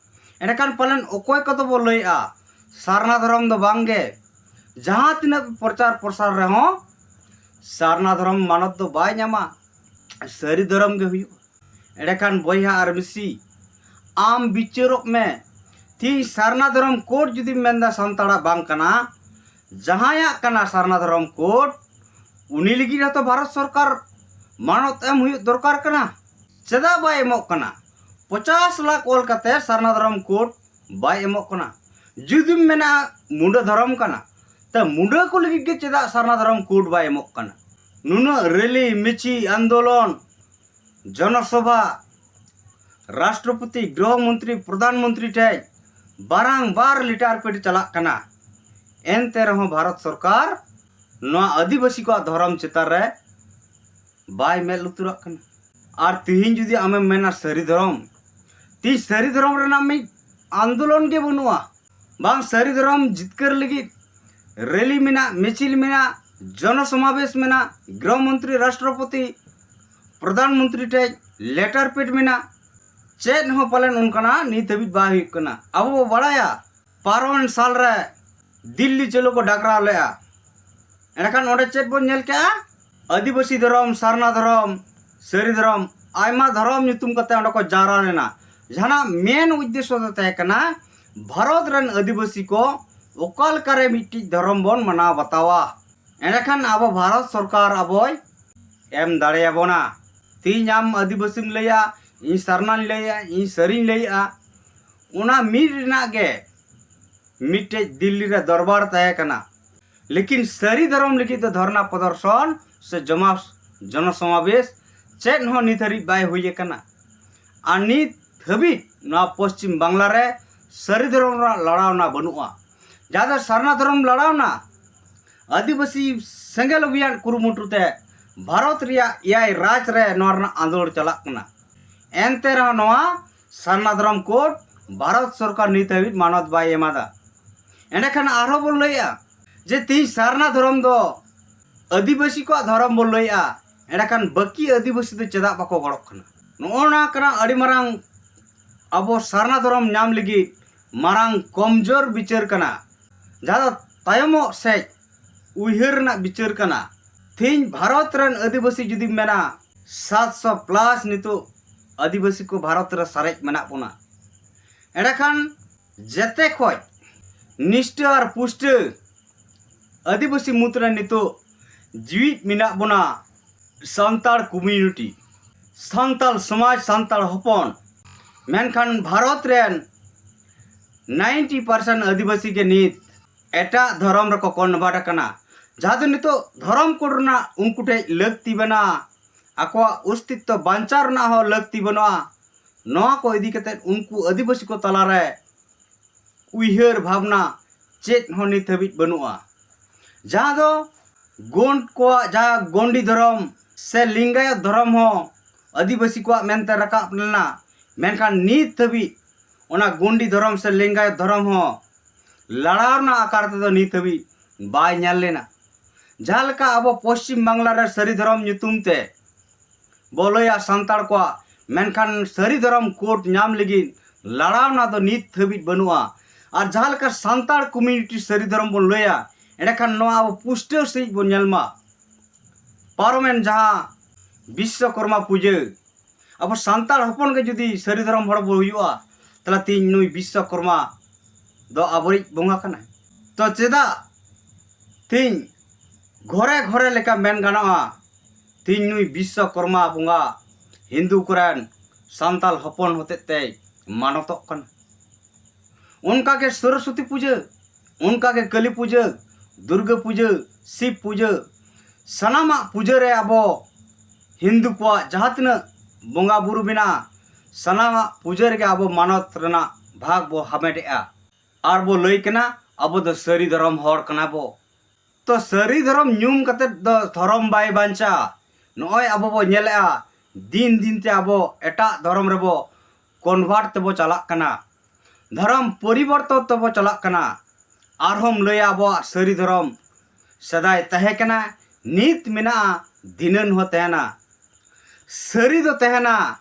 ᱮᱸᱰᱮᱠᱷᱟᱱ ᱯᱟᱞᱮᱱ ᱚᱠᱚᱭ ᱠᱚᱫᱚ ᱵᱚ ᱞᱟᱹᱭᱮᱜᱼᱟ ᱥᱟᱨᱱᱟ ᱫᱷᱚᱨᱚᱢ ᱫᱚ ᱵᱟᱝᱜᱮ, ᱡᱟᱦᱟᱸ ᱛᱤᱱᱟᱹᱜ ᱯᱨᱚᱪᱟᱨ ᱯᱨᱚᱥᱟᱨ ᱨᱮᱦᱚᱸ ᱥᱟᱨᱱᱟ ᱫᱷᱚᱨᱚᱢ ᱢᱟᱱᱚᱛ ᱫᱚ ᱵᱟᱭ ᱧᱟᱢᱟ, ᱥᱟᱹᱨᱤ ᱫᱷᱚᱨᱚᱢ ᱜᱮ ᱦᱩᱭᱩᱜᱼᱟ᱾ ᱮᱸᱰᱮᱠᱷᱟᱱ ᱵᱚᱭᱦᱟ ᱟᱨ ᱢᱤᱥᱤ, ᱟᱢ ᱵᱤᱪᱟᱹᱨᱚᱜ ᱢᱮ᱾ ᱛᱤᱦᱤᱧ ᱥᱟᱨᱱᱟ ᱫᱷᱚᱨᱚᱢ ᱠᱳᱰ ᱡᱩᱫᱤᱢ ᱢᱮᱱᱫᱟ ᱥᱟᱱᱛᱟᱲᱟᱜ ᱵᱟᱝ ᱠᱟᱱᱟ, ᱡᱟᱦᱟᱸᱭᱟᱜ ᱠᱟᱱᱟ ᱥᱟᱨᱱᱟ ᱫᱷᱚᱨᱚᱢ ᱠᱳᱰ, ᱩᱱᱤ ᱞᱟᱹᱜᱤᱫ ᱦᱚᱸᱛᱚ ᱵᱷᱟᱨᱚᱛ ᱥᱚᱨᱠᱟᱨ ᱢᱟᱱᱚᱛ ᱮᱢ ᱦᱩᱭᱩᱜ ᱫᱚᱨᱠᱟᱨ ᱠᱟᱱᱟ᱾ ᱪᱮᱫᱟᱜ ᱵᱟᱭ ᱮᱢᱚᱜ ᱠᱟᱱᱟ? ᱯᱚᱪᱟᱥ ᱞᱟᱠᱷ ᱚᱞ ᱠᱟᱛᱮ ᱥᱟᱨᱱᱟ ᱫᱷᱚᱨᱚᱢ ᱠᱳᱰ ᱵᱟᱭ ᱮᱢᱚᱜ ᱠᱟᱱᱟ᱾ ᱡᱩᱫᱤᱢ ᱢᱮᱱᱟ ᱢᱩᱸᱰᱟᱹ ᱫᱷᱚᱨᱚᱢ ᱠᱟᱱᱟ, ᱛᱚ ᱢᱩᱸᱰᱟᱹ ᱠᱚ ᱞᱟᱹᱜᱤᱫ ᱜᱮ ᱪᱮᱫᱟᱜ ᱥᱟᱨᱱᱟ ᱫᱷᱚᱨᱚᱢ ᱠᱳᱰ ᱵᱟᱭ ᱮᱢᱚᱜ ᱠᱟᱱᱟ? ᱱᱩᱱᱟᱹᱜ ᱨᱮᱞᱤ, ᱢᱤᱪᱷᱤ, ᱟᱱᱫᱳᱞᱚᱱ, ᱡᱚᱱᱚᱥᱚᱵᱷᱟ, ᱨᱟᱥᱴᱨᱚᱯᱚᱛᱤ, ᱜᱨᱚᱦᱚ ᱢᱚᱱᱛᱨᱤ, ᱯᱨᱚᱫᱷᱟᱱ ᱢᱚᱱᱛᱨᱤ ᱴᱷᱮᱱ ᱵᱟᱨᱟᱝᱵᱟᱨ ᱞᱮᱴᱟᱨ ᱯᱮᱰ ᱪᱟᱞᱟᱜ ᱠᱟᱱᱟ᱾ ᱮᱱᱛᱮ ᱨᱮᱦᱚᱸ ᱵᱷᱟᱨᱚᱛ ᱥᱚᱨᱠᱟᱨ ᱱᱚᱣᱟ ᱟᱹᱫᱤᱵᱟᱹᱥᱤ ᱠᱚᱣᱟᱜ ᱫᱷᱚᱨᱚᱢ ᱪᱮᱛᱟᱱ ᱨᱮ ᱵᱟᱭ ᱢᱮᱫ ᱞᱩᱛᱩᱨᱟᱜ ᱠᱟᱱᱟ᱾ ᱟᱨ ᱛᱤᱦᱤᱧ ᱡᱩᱫᱤ ᱟᱢᱮᱢ ᱢᱮᱱᱟ ᱥᱟᱹᱨᱤ ᱫᱷᱚᱨᱚᱢ, ᱛᱤᱦᱤᱧ ᱥᱟᱹᱨᱤ ᱫᱷᱚᱨᱚᱢ ᱨᱮᱱᱟᱜ ᱢᱤᱫ ᱟᱱᱫᱳᱞᱚᱱ ᱜᱮ ᱵᱟᱹᱱᱩᱜᱼᱟ᱾ ᱵᱟᱝ ᱥᱟᱹᱨᱤ ᱫᱷᱚᱨᱚᱢ ᱡᱤᱛᱠᱟᱹᱨ ᱞᱟᱹᱜᱤᱫ ᱨᱮᱞᱤ ᱢᱮᱱᱟᱜ, ᱢᱤᱪᱷᱤᱞ ᱢᱮᱱᱟᱜ, ᱡᱚᱱᱚ ᱥᱚᱢᱟᱵᱮᱥ ᱢᱮᱱᱟᱜ, ᱜᱨᱚᱦᱚ ᱢᱚᱱᱛᱨᱤ, ᱨᱟᱥᱴᱨᱚᱯᱚᱛᱤ, ᱯᱨᱚᱫᱷᱟᱱ ᱢᱚᱱᱛᱨᱤ ᱴᱷᱮᱱ ᱞᱮᱴᱟᱨ ᱯᱮᱰ ᱢᱮᱱᱟᱜ᱾ ᱪᱮᱫ ᱦᱚᱸ ᱯᱟᱞᱮᱱ ᱚᱱᱠᱟᱱᱟᱜ ᱱᱤᱛ ᱦᱟᱹᱵᱤᱡ ᱵᱟᱭ ᱦᱩᱭᱩᱜ ᱠᱟᱱᱟ᱾ ᱟᱵᱚ ᱵᱚ ᱵᱟᱲᱟᱭᱟ, ᱯᱟᱨᱚᱢᱮᱱ ᱥᱟᱞ ᱨᱮ ᱫᱤᱞᱞᱤ ᱪᱚᱞᱚ ᱠᱚ ᱰᱟᱠᱨᱟᱣ ᱞᱮᱫᱼᱟ᱾ ᱮᱸᱰᱮᱠᱷᱟᱱ ᱚᱸᱰᱮ ᱪᱮᱫ ᱵᱚᱱ ᱧᱮᱞ ᱠᱮᱜᱼᱟ? ᱟᱹᱫᱤᱵᱟᱹᱥᱤ ᱫᱷᱚᱨᱚᱢ, ᱥᱟᱨᱱᱟ ᱫᱷᱚᱨᱚᱢ, ᱥᱟᱹᱨᱤ ᱫᱷᱚᱨᱚᱢ, ᱟᱭᱢᱟ ᱫᱷᱚᱨᱚᱢ ᱧᱩᱛᱩᱢ ᱠᱟᱛᱮ ᱚᱸᱰᱮ ᱠᱚ ᱡᱟᱣᱨᱟ ᱞᱮᱱᱟ᱾ ᱡᱟᱦᱟᱱᱟᱜ ᱢᱮᱱ ᱩᱫᱽᱫᱮᱥᱥᱚ ᱫᱚ ᱛᱟᱦᱮᱸ ᱠᱟᱱᱟ, ᱵᱷᱟᱨᱚᱛ ᱨᱮᱱ ᱟᱹᱫᱤᱵᱟᱹᱥᱤ ᱠᱚ ᱚᱠᱟ ᱞᱮᱠᱟᱨᱮ ᱢᱤᱫᱴᱤᱡ ᱫᱷᱚᱨᱚᱢ ᱵᱚᱱ ᱢᱟᱱᱟᱣ ᱵᱟᱛᱟᱣᱟ, ᱮᱸᱰᱮᱠᱷᱟᱱ ᱟᱵᱚ ᱵᱷᱟᱨᱚᱛ ᱥᱚᱨᱠᱟᱨ ᱟᱵᱚᱭ ᱮᱢ ᱫᱟᱲᱮᱭᱟᱵᱚᱱᱟ᱾ ᱛᱮᱦᱤᱧ ᱟᱢ ᱟᱹᱫᱤᱵᱟᱹᱥᱤᱢ ᱞᱟᱹᱭᱟ, ᱤᱧ ᱥᱟᱨᱱᱟᱧ ᱞᱟᱹᱭᱟ, ᱤᱧ ᱥᱟᱹᱨᱤᱧ ᱞᱟᱹᱭᱮᱜᱼᱟ, ᱚᱱᱟ ᱢᱤᱫ ᱨᱮᱱᱟᱜ ᱜᱮ ᱢᱤᱫᱴᱮᱡ ᱫᱤᱞᱞᱤ ᱨᱮ ᱫᱚᱨᱵᱟᱨ ᱛᱟᱦᱮᱸ ᱠᱟᱱᱟ᱾ ᱞᱮᱠᱤᱱ ᱥᱟᱹᱨᱤ ᱫᱷᱚᱨᱚᱢ ᱞᱟᱹᱜᱤᱫ ᱫᱚ ᱫᱷᱚᱨᱱᱟ ᱯᱨᱚᱫᱚᱨᱥᱚᱱ ᱥᱮ ᱡᱚᱢᱟ ᱡᱚᱱᱚᱥᱚᱢᱟᱵᱮᱥ ᱪᱮᱫ ᱦᱚᱸ ᱱᱤᱛ ᱦᱟᱹᱨᱤᱡ ᱵᱟᱭ ᱦᱩᱭ ᱟᱠᱟᱱᱟ᱾ ᱟᱨ ᱱᱤᱛ ᱦᱟᱹᱵᱤᱡ ᱱᱚᱣᱟ ᱯᱚᱥᱪᱤᱢ ᱵᱟᱝᱞᱟ ᱨᱮ ᱥᱟᱹᱨᱤ ᱫᱷᱚᱨᱚᱢ ᱨᱮᱱᱟᱜ ᱞᱟᱲᱟᱣᱱᱟ ᱵᱟᱹᱱᱩᱜᱼᱟ᱾ ᱡᱟᱦᱟᱸ ᱫᱚ ᱥᱟᱨᱱᱟ ᱫᱷᱚᱨᱚᱢ ᱞᱟᱲᱟᱣᱱᱟ, ᱟᱹᱫᱤᱵᱟᱹᱥᱤ ᱥᱮᱸᱜᱮᱞ ᱚᱵᱷᱤᱭᱟᱱ ᱠᱩᱨᱩᱢᱩᱴᱩ ᱛᱮ ᱵᱷᱟᱨᱚᱛ ᱨᱮᱭᱟᱜ ᱮᱭᱟᱭ ᱨᱟᱡᱽ ᱨᱮ ᱱᱚᱣᱟ ᱨᱮᱱᱟᱜ ᱟᱸᱫᱳᱲ ᱪᱟᱞᱟᱜ ᱠᱟᱱᱟ᱾ ᱮᱱᱛᱮ ᱨᱮᱦᱚᱸ ᱱᱚᱣᱟ ᱥᱟᱨᱱᱟ ᱫᱷᱚᱨᱚᱢ ᱠᱳᱰ ᱵᱷᱟᱨᱚᱛ ᱥᱚᱨᱠᱟᱨ ᱱᱤᱛ ᱦᱟᱹᱵᱤᱡ ᱢᱟᱱᱚᱛ ᱵᱟᱭ ᱮᱢᱟᱫᱟ᱾ ᱮᱸᱰᱮᱠᱷᱟᱱ ᱟᱨᱦᱚᱸ ᱵᱚᱱ ᱞᱟᱹᱭᱮᱜᱼᱟ ᱡᱮ ᱛᱮᱦᱤᱧ ᱥᱟᱨᱱᱟ ᱫᱷᱚᱨᱚᱢ ᱫᱚ ᱟᱹᱫᱤᱵᱟᱹᱥᱤ ᱠᱚᱣᱟᱜ ᱫᱷᱚᱨᱚᱢ ᱵᱚᱱ ᱞᱟᱹᱭᱮᱜᱼᱟ, ᱮᱸᱰᱮᱠᱷᱟᱱ ᱵᱟᱹᱠᱤ ᱟᱹᱫᱤᱵᱟᱹᱥᱤ ᱫᱚ ᱪᱮᱫᱟᱜ ᱵᱟᱠᱚ ᱜᱚᱲᱚᱜ ᱠᱟᱱᱟ? ᱱᱚᱜᱼᱚ ᱱᱚᱣᱟ ᱠᱟᱱᱟ ᱟᱹᱰᱤ ᱢᱟᱨᱟᱝ ᱟᱵᱚ ᱥᱟᱨᱱᱟ ᱫᱷᱚᱨᱚᱢ ᱧᱟᱢ ᱞᱟᱹᱜᱤᱫ ᱢᱟᱨᱟᱝ ᱠᱚᱢᱡᱳᱨ ᱵᱤᱪᱟᱹᱨ ᱠᱟᱱᱟ, ᱡᱟᱦᱟᱸ ᱫᱚ ᱛᱟᱭᱚᱢᱚᱜ ᱥᱮᱫ ᱩᱭᱦᱟᱹᱨ ᱨᱮᱱᱟᱜ ᱵᱤᱪᱟᱹᱨ ᱠᱟᱱᱟ᱾ ᱛᱮᱦᱤᱧ ᱵᱷᱟᱨᱚᱛ ᱨᱮᱱ ᱟᱹᱫᱤᱵᱟᱹᱥᱤ ᱡᱩᱫᱤᱢ ᱢᱮᱱᱟ, ᱥᱟᱛᱥᱚ ᱯᱞᱟᱥ ᱱᱤᱛᱚᱜ ᱟᱹᱫᱤᱵᱟᱹᱥᱤ ᱠᱚ ᱵᱷᱟᱨᱚᱛ ᱨᱮ ᱥᱟᱨᱮᱡ ᱢᱮᱱᱟᱜ ᱵᱚᱱᱟ᱾ ᱮᱸᱰᱮᱠᱷᱟᱱ ᱡᱮᱛᱮ ᱠᱷᱚᱡ ᱱᱤᱥᱴᱟᱹ ᱟᱨ ᱯᱩᱥᱴᱟᱹ ᱟᱹᱫᱤᱵᱟᱹᱥᱤ ᱢᱩᱫᱽᱨᱮ ᱱᱤᱛᱚᱜ ᱡᱤᱣᱤᱫ ᱢᱮᱱᱟᱜ ᱵᱚᱱᱟ ᱥᱟᱱᱛᱟᱲ ᱠᱚᱢᱤᱭᱩᱱᱤᱴᱤ, ᱥᱟᱱᱛᱟᱲ ᱥᱚᱢᱟᱡᱽ, ᱥᱟᱱᱛᱟᱲ ᱦᱚᱯᱚᱱ᱾ ᱢᱮᱱᱠᱷᱟᱱ ᱵᱷᱟᱨᱚᱛ ᱨᱮᱱ ᱱᱟᱭᱤᱱᱴᱤ ᱯᱟᱨᱥᱮᱱᱴ ᱟᱹᱫᱤᱵᱟᱹᱥᱤ ᱜᱮ ᱱᱤᱛ ᱮᱴᱟᱜ ᱫᱷᱚᱨᱚᱢ ᱨᱮᱠᱚ ᱠᱚᱱᱵᱷᱟᱨᱴ ᱟᱠᱟᱱᱟ, ᱡᱟᱦᱟᱸ ᱫᱚ ᱱᱤᱛᱚᱜ ᱫᱷᱚᱨᱚᱢ ᱠᱳᱰ ᱨᱮᱱᱟᱜ ᱩᱱᱠᱩ ᱴᱷᱮᱡ ᱞᱟᱹᱠᱛᱤ ᱵᱟᱹᱱᱩᱜᱼᱟ, ᱟᱠᱚᱣᱟᱜ ᱚᱥᱛᱤᱛᱛᱚ ᱵᱟᱧᱪᱟᱣ ᱨᱮᱱᱟᱜ ᱦᱚᱸ ᱞᱟᱹᱠᱛᱤ ᱵᱟᱹᱱᱩᱜᱼᱟ᱾ ᱱᱚᱣᱟ ᱠᱚ ᱤᱫᱤ ᱠᱟᱛᱮ ᱩᱱᱠᱩ ᱟᱹᱫᱤᱵᱟᱹᱥᱤ ᱠᱚ ᱛᱟᱞᱟᱨᱮ ᱩᱭᱦᱟᱹᱨ ᱵᱷᱟᱵᱽᱱᱟ ᱪᱮᱫ ᱦᱚᱸ ᱱᱤᱛ ᱦᱟᱹᱵᱤᱡ ᱵᱟᱹᱱᱩᱜᱼᱟ᱾ ᱡᱟᱦᱟᱸ ᱫᱚ ᱜᱳᱸᱰ ᱠᱚᱣᱟᱜ ᱡᱟᱦᱟᱸ ᱜᱳᱸᱰᱤ ᱫᱷᱚᱨᱚᱢ ᱥᱮ ᱞᱤᱝᱜᱟᱭᱚᱛ ᱫᱷᱚᱨᱚᱢ ᱦᱚᱸ ᱟᱹᱫᱤᱵᱟᱹᱥᱤ ᱠᱚᱣᱟᱜ ᱢᱮᱱᱛᱮ ᱨᱟᱠᱟᱵ ᱞᱮᱱᱟ, ᱢᱮᱱᱠᱷᱟᱱ ᱱᱤᱛ ᱦᱟᱹᱵᱤᱡ ᱚᱱᱟ ᱜᱳᱸᱰᱤ ᱫᱷᱚᱨᱚᱢ ᱥᱮ ᱞᱤᱝᱜᱟᱭᱚᱛ ᱫᱷᱚᱨᱚᱢ ᱦᱚᱸ ᱞᱟᱲᱟᱣ ᱨᱮᱱᱟᱜ ᱟᱠᱟᱨ ᱛᱮᱫᱚ ᱱᱤᱛ ᱦᱟᱹᱵᱤᱡ ᱵᱟᱭ ᱧᱮᱞ ᱞᱮᱱᱟ᱾ ᱡᱟᱦᱟᱸ ᱞᱮᱠᱟ ᱟᱵᱚ ᱯᱚᱥᱪᱤᱢ ᱵᱟᱝᱞᱟ ᱨᱮ ᱥᱟᱹᱨᱤ ᱫᱷᱚᱨᱚᱢ ᱧᱩᱛᱩᱢ ᱛᱮ ᱵᱚ ᱞᱟᱹᱭᱟ ᱥᱟᱱᱛᱟᱲ ᱠᱚᱣᱟᱜ ᱢᱮᱱᱠᱷᱟᱱ ᱥᱟᱹᱨᱤ ᱫᱷᱚᱨᱚᱢ ᱠᱳᱰ ᱧᱟᱢ ᱞᱟᱹᱜᱤᱫ ᱞᱟᱲᱟᱣᱱᱟ ᱫᱚ ᱱᱤᱛ ᱫᱷᱟᱹᱵᱤᱡ ᱵᱟᱹᱱᱩᱜᱼᱟ᱾ ᱟᱨ ᱡᱟᱦᱟᱸ ᱞᱮᱠᱟ ᱥᱟᱱᱛᱟᱲ ᱠᱚᱢᱤᱭᱩᱱᱤᱴᱤ ᱥᱟᱹᱨᱤ ᱫᱷᱚᱨᱚᱢ ᱵᱚᱱ ᱞᱟᱹᱭᱟ, ᱮᱸᱰᱮᱠᱷᱟᱱ ᱱᱚᱣᱟ ᱟᱵᱚ ᱯᱩᱥᱴᱟᱹᱣ ᱥᱟᱺᱦᱤᱡ ᱵᱚᱱ ᱧᱮᱞ ᱢᱟ᱾ ᱯᱟᱨᱚᱢᱮᱱ ᱡᱟᱦᱟᱸ ᱵᱤᱥᱥᱚᱠᱚᱨᱢᱟ ᱯᱩᱡᱟᱹ, ᱟᱵᱚ ᱥᱟᱱᱛᱟᱲ ᱦᱚᱯᱚᱱ ᱜᱮ ᱡᱩᱫᱤ ᱥᱟᱹᱨᱤ ᱫᱷᱚᱨᱚᱢ ᱦᱚᱲ ᱵᱚ ᱦᱩᱭᱩᱜᱼᱟ, ᱛᱟᱦᱚᱞᱮ ᱛᱮᱦᱮᱧ ᱱᱩᱭ ᱵᱤᱥᱥᱚᱠᱚᱨᱢᱟ ᱫᱚ ᱟᱵᱚᱨᱤᱡ ᱵᱚᱸᱜᱟ ᱠᱟᱱᱟᱭ᱾ ᱛᱚ ᱪᱮᱫᱟᱜ ᱛᱮᱦᱮᱧ ᱜᱷᱚᱨᱮ ᱜᱷᱚᱨᱮ ᱞᱮᱠᱟ ᱢᱮᱱ ᱜᱟᱱᱚᱜᱼᱟ, ᱛᱮᱦᱮᱧ ᱱᱩᱭ ᱵᱤᱥᱥᱚᱠᱚᱨᱢᱟ ᱵᱚᱸᱜᱟ ᱦᱤᱱᱫᱩ ᱠᱚᱨᱮᱱ ᱥᱟᱱᱛᱟᱲ ᱦᱚᱯᱚᱱ ᱦᱚᱛᱮᱡ ᱛᱮᱭ ᱢᱟᱱᱚᱛᱚᱜ ᱠᱟᱱᱟ? ᱚᱱᱠᱟᱜᱮ ᱥᱚᱨᱚᱥᱚᱛᱤ ᱯᱩᱡᱟᱹ, ᱚᱱᱠᱟᱜᱮ ᱠᱟᱹᱞᱤ ᱯᱩᱡᱟᱹ, ᱫᱩᱨᱜᱟᱹ ᱯᱩᱡᱟᱹ, ᱥᱤᱵ ᱯᱩᱡᱟᱹ, ᱥᱟᱱᱟᱢᱟᱜ ᱯᱩᱡᱟᱹ ᱨᱮ ᱟᱵᱚ ᱦᱤᱱᱫᱩ ᱠᱚᱣᱟᱜ ᱡᱟᱦᱟᱸ ᱛᱤᱱᱟᱹᱜ ᱵᱚᱸᱜᱟ ᱵᱩᱨᱩ ᱢᱮᱱᱟᱜᱼᱟ, ᱥᱟᱱᱟᱢᱟᱜ ᱯᱩᱡᱟᱹ ᱨᱮᱜᱮ ᱟᱵᱚ ᱢᱟᱱᱚᱛ ᱨᱮᱱᱟᱜ ᱵᱷᱟᱜᱽ ᱵᱚ ᱦᱟᱢᱮᱴᱮᱜᱼᱟ ᱟᱨ ᱵᱚ ᱞᱟᱹᱭ ᱠᱟᱱᱟ ᱟᱵᱚ ᱫᱚ ᱥᱟᱹᱨᱤ ᱫᱷᱚᱨᱚᱢ ᱦᱚᱲ ᱠᱟᱱᱟ ᱵᱚ᱾ ᱛᱚ ᱥᱟᱹᱨᱤ ᱫᱷᱚᱨᱚᱢ ᱧᱩᱢ ᱠᱟᱛᱮᱫ ᱫᱚ ᱫᱷᱚᱨᱚᱢ ᱵᱟᱭ ᱵᱟᱧᱪᱟᱜᱼᱟ᱾ ᱱᱚᱜᱼᱚᱭ ᱟᱵᱚ ᱵᱚ ᱧᱮᱞᱮᱜᱼᱟ, ᱫᱤᱱ ᱫᱤᱱ ᱛᱮ ᱟᱵᱚ ᱮᱴᱟᱜ ᱫᱷᱚᱨᱚᱢ ᱨᱮᱵᱚ ᱠᱚᱱᱵᱷᱟᱨᱴ ᱛᱮᱵᱚ ᱪᱟᱞᱟᱜ ᱠᱟᱱᱟ, ᱫᱷᱚᱨᱚᱢ ᱯᱚᱨᱤᱵᱚᱨᱛᱚᱱ ᱛᱮᱵᱚ ᱪᱟᱞᱟᱜ ᱠᱟᱱᱟ᱾ ᱟᱨᱦᱚᱸᱢ ᱞᱟᱹᱭᱟ ᱟᱵᱚᱣᱟᱜ ᱥᱟᱹᱨᱤ ᱫᱷᱚᱨᱚᱢ ᱥᱮᱫᱟᱭ ᱛᱟᱦᱮᱸ ᱠᱟᱱᱟ, ᱱᱤᱛ ᱢᱮᱱᱟᱜᱼᱟ, ᱫᱷᱤᱱᱟᱹᱱ ᱦᱚᱸ ᱛᱟᱦᱮᱱᱟ᱾ ᱥᱟᱹᱨᱤ ᱫᱚ ᱛᱟᱦᱮᱱᱟ,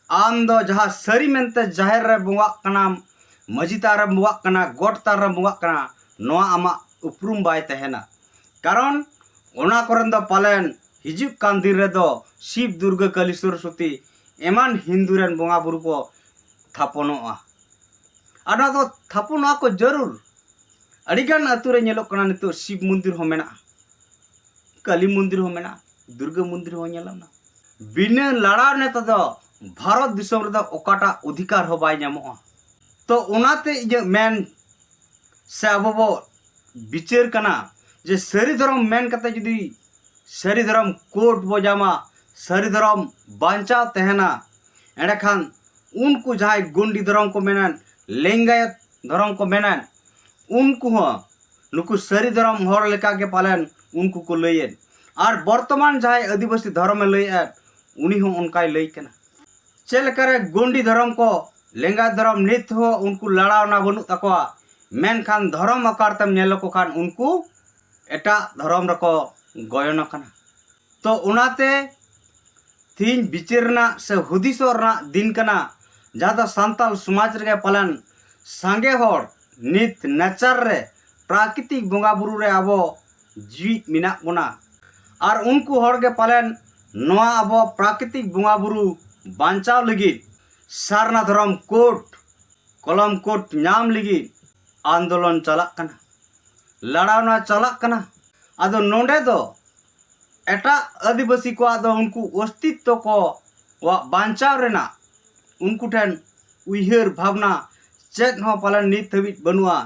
ᱟᱢ ᱫᱚ ᱡᱟᱦᱟᱸ ᱥᱟᱹᱨᱤ ᱢᱮᱱᱛᱮ ᱡᱟᱦᱮᱨ ᱨᱮ ᱵᱚᱸᱜᱟᱜ ᱠᱟᱱᱟᱢ, ᱢᱟᱹᱡᱷᱤ ᱛᱷᱟᱱ ᱨᱮᱢ ᱵᱚᱸᱜᱟᱜ ᱠᱟᱱᱟ, ᱜᱚᱴ ᱛᱷᱟᱱ ᱨᱮᱢ ᱵᱚᱸᱜᱟᱜ ᱠᱟᱱᱟ, ᱱᱚᱣᱟ ᱟᱢᱟᱜ ᱩᱯᱨᱩᱢ ᱵᱟᱭ ᱛᱟᱦᱮᱱᱟ᱾ ᱠᱟᱨᱚᱱ ᱚᱱᱟ ᱠᱚᱨᱮᱱ ᱫᱚ ᱯᱟᱞᱮᱱ ᱦᱤᱡᱩᱜ ᱠᱟᱱ ᱫᱤᱱ ᱨᱮᱫᱚ ᱥᱤᱵ, ᱫᱩᱨᱜᱟᱹ, ᱠᱟᱹᱞᱤ, ᱥᱚᱨᱚᱥᱚᱛᱤ ᱮᱢᱟᱱ ᱦᱤᱱᱫᱩ ᱨᱮᱱ ᱵᱚᱸᱜᱟ ᱵᱩᱨᱩ ᱠᱚ ᱛᱷᱟᱯᱚᱱᱚᱜᱼᱟ᱾ ᱟᱨ ᱱᱚᱣᱟ ᱫᱚ ᱛᱷᱟᱯᱚᱱᱚᱜᱼᱟ ᱠᱚ ᱡᱟᱹᱨᱩᱲ᱾ ᱟᱹᱰᱤᱜᱟᱱ ᱟᱹᱛᱩ ᱨᱮ ᱧᱮᱞᱚᱜ ᱠᱟᱱᱟ ᱱᱤᱛᱚᱜ ᱥᱤᱵ ᱢᱚᱱᱫᱤᱨ ᱦᱚᱸ ᱢᱮᱱᱟᱜᱼᱟ, ᱠᱟᱹᱞᱤ ᱢᱚᱱᱫᱤᱨ ᱦᱚᱸ ᱢᱮᱱᱟᱜᱼᱟ, ᱫᱩᱨᱜᱟᱹ ᱢᱚᱱᱫᱤᱨ ᱦᱚᱸ ᱧᱮᱞᱚᱜ ᱠᱟᱱᱟ᱾ ᱵᱤᱱᱟᱹ ᱞᱟᱲᱟᱣ ᱱᱮᱛᱟ ᱫᱚ ᱵᱷᱟᱨᱚᱛ ᱫᱤᱥᱚᱢ ᱨᱮᱫᱚ ᱚᱠᱟᱴᱟᱜ ᱚᱫᱷᱤᱠᱟᱨ ᱦᱚᱸ ᱵᱟᱭ ᱧᱟᱢᱚᱜᱼᱟ᱾ ᱛᱚ ᱚᱱᱟᱛᱮ ᱤᱧᱟᱹᱜ ᱢᱮᱱ ᱥᱮ ᱟᱵᱚ ᱵᱚ ᱵᱤᱪᱟᱹᱨ ᱠᱟᱱᱟ ᱡᱮ ᱥᱟᱹᱨᱤ ᱫᱷᱚᱨᱚᱢ ᱢᱮᱱ ᱠᱟᱛᱮ ᱡᱩᱫᱤ ᱥᱟᱹᱨᱤ ᱫᱷᱚᱨᱚᱢ ᱠᱳᱰ ᱵᱚ ᱧᱟᱢᱟ, ᱥᱟᱹᱨᱤ ᱫᱷᱚᱨᱚᱢ ᱵᱟᱧᱪᱟᱣ ᱛᱟᱦᱮᱱᱟ, ᱮᱸᱰᱮᱠᱷᱟᱱ ᱩᱱᱠᱩ ᱡᱟᱦᱟᱸᱭ ᱜᱚᱱᱰᱤ ᱫᱷᱚᱨᱚᱢ ᱠᱚ ᱢᱮᱱᱮᱫ, ᱞᱤᱝᱜᱟᱭᱚᱛ ᱫᱷᱚᱨᱚᱢ ᱠᱚ ᱢᱮᱱᱮᱫ, ᱩᱱᱠᱩ ᱦᱚᱸ ᱱᱩᱠᱩ ᱥᱟᱹᱨᱤ ᱫᱷᱚᱨᱚᱢ ᱦᱚᱲ ᱞᱮᱠᱟᱜᱮ ᱯᱟᱞᱮᱱ ᱩᱱᱠᱩ ᱠᱚ ᱞᱟᱹᱭᱮᱫ᱾ ᱟᱨ ᱵᱚᱨᱛᱚᱢᱟᱱ ᱡᱟᱦᱟᱸᱭ ᱟᱹᱫᱤᱵᱟᱹᱥᱤ ᱫᱷᱚᱨᱚᱢᱮ ᱞᱟᱹᱭᱮᱫ, ᱩᱱᱤ ᱦᱚᱸ ᱚᱱᱠᱟᱭ ᱞᱟᱹᱭ ᱠᱟᱱᱟ᱾ ᱪᱮᱫ ᱞᱮᱠᱟᱨᱮ ᱜᱚᱱᱰᱤ ᱫᱷᱚᱨᱚᱢ ᱠᱚ, ᱞᱤᱝᱜᱟᱭᱚᱛ ᱫᱷᱚᱨᱚᱢ ᱱᱤᱛ ᱦᱚᱸ ᱩᱱᱠᱩ ᱞᱟᱲᱟᱣᱱᱟ ᱵᱟᱹᱱᱩᱜ ᱛᱟᱠᱚᱣᱟ, ᱢᱮᱱᱠᱷᱟᱱ ᱫᱷᱚᱨᱚᱢ ᱟᱠᱟᱨ ᱛᱮᱢ ᱧᱮᱞ ᱞᱮᱠᱚ ᱠᱷᱟᱱ ᱩᱱᱠᱩ ᱮᱴᱟᱜ ᱫᱷᱚᱨᱚᱢ ᱨᱮᱠᱚ ᱜᱚᱭᱚᱱ ᱟᱠᱟᱱᱟ᱾ ᱛᱚ ᱚᱱᱟᱛᱮ ᱛᱤᱦᱤᱧ ᱵᱤᱪᱟᱹᱨ ᱨᱮᱱᱟᱜ ᱥᱮ ᱦᱩᱫᱤᱥᱚᱜ ᱨᱮᱱᱟᱜ ᱫᱤᱱ ᱠᱟᱱᱟ, ᱡᱟᱦᱟᱸ ᱫᱚ ᱥᱟᱱᱛᱟᱲ ᱥᱚᱢᱟᱡᱽ ᱨᱮᱜᱮ ᱯᱟᱞᱮᱱ ᱥᱟᱸᱜᱮ ᱦᱚᱲ ᱱᱤᱛ ᱱᱟᱪᱟᱨ ᱨᱮ ᱯᱨᱟᱠᱨᱤᱛᱤᱠ ᱵᱚᱸᱜᱟ ᱵᱩᱨᱩ ᱨᱮ ᱟᱵᱚ ᱡᱤᱣᱤᱫ ᱢᱮᱱᱟᱜ ᱵᱚᱱᱟ᱾ ᱟᱨ ᱩᱱᱠᱩ ᱦᱚᱲ ᱜᱮ ᱯᱟᱞᱮᱱ ᱱᱚᱣᱟ ᱟᱵᱚ ᱯᱨᱟᱠᱨᱤᱛᱤᱠ ᱵᱚᱸᱜᱟ ᱵᱩᱨᱩ ᱵᱟᱧᱪᱟᱣ ᱞᱟᱹᱜᱤᱫ ᱥᱟᱨᱱᱟ ᱫᱷᱚᱨᱚᱢ ᱠᱳᱰ ᱠᱚᱞᱚᱢ ᱠᱳᱰ ᱧᱟᱢ ᱞᱟᱹᱜᱤᱫ ᱟᱱᱫᱳᱞᱚᱱ ᱪᱟᱞᱟᱜ ᱠᱟᱱᱟ, ᱞᱟᱲᱟᱣᱱᱟ ᱪᱟᱞᱟᱜ ᱠᱟᱱᱟ᱾ ᱟᱫᱚ ᱱᱚᱰᱮ ᱫᱚ ᱮᱴᱟᱜ ᱟᱹᱫᱤᱵᱟᱹᱥᱤ ᱠᱚᱣᱟᱜ ᱫᱚ ᱩᱱᱠᱩ ᱚᱥᱛᱤᱛᱛᱚ ᱠᱚᱣᱟᱜ ᱵᱟᱧᱪᱟᱣ ᱨᱮᱱᱟᱜ ᱩᱱᱠᱩ ᱴᱷᱮᱱ ᱩᱭᱦᱟᱹᱨ ᱵᱷᱟᱵᱽᱱᱟ ᱪᱮᱫ ᱦᱚᱸ ᱯᱟᱞᱮᱱ ᱱᱤᱛ ᱦᱟᱹᱵᱤᱡ ᱵᱟᱹᱱᱩᱜᱼᱟ᱾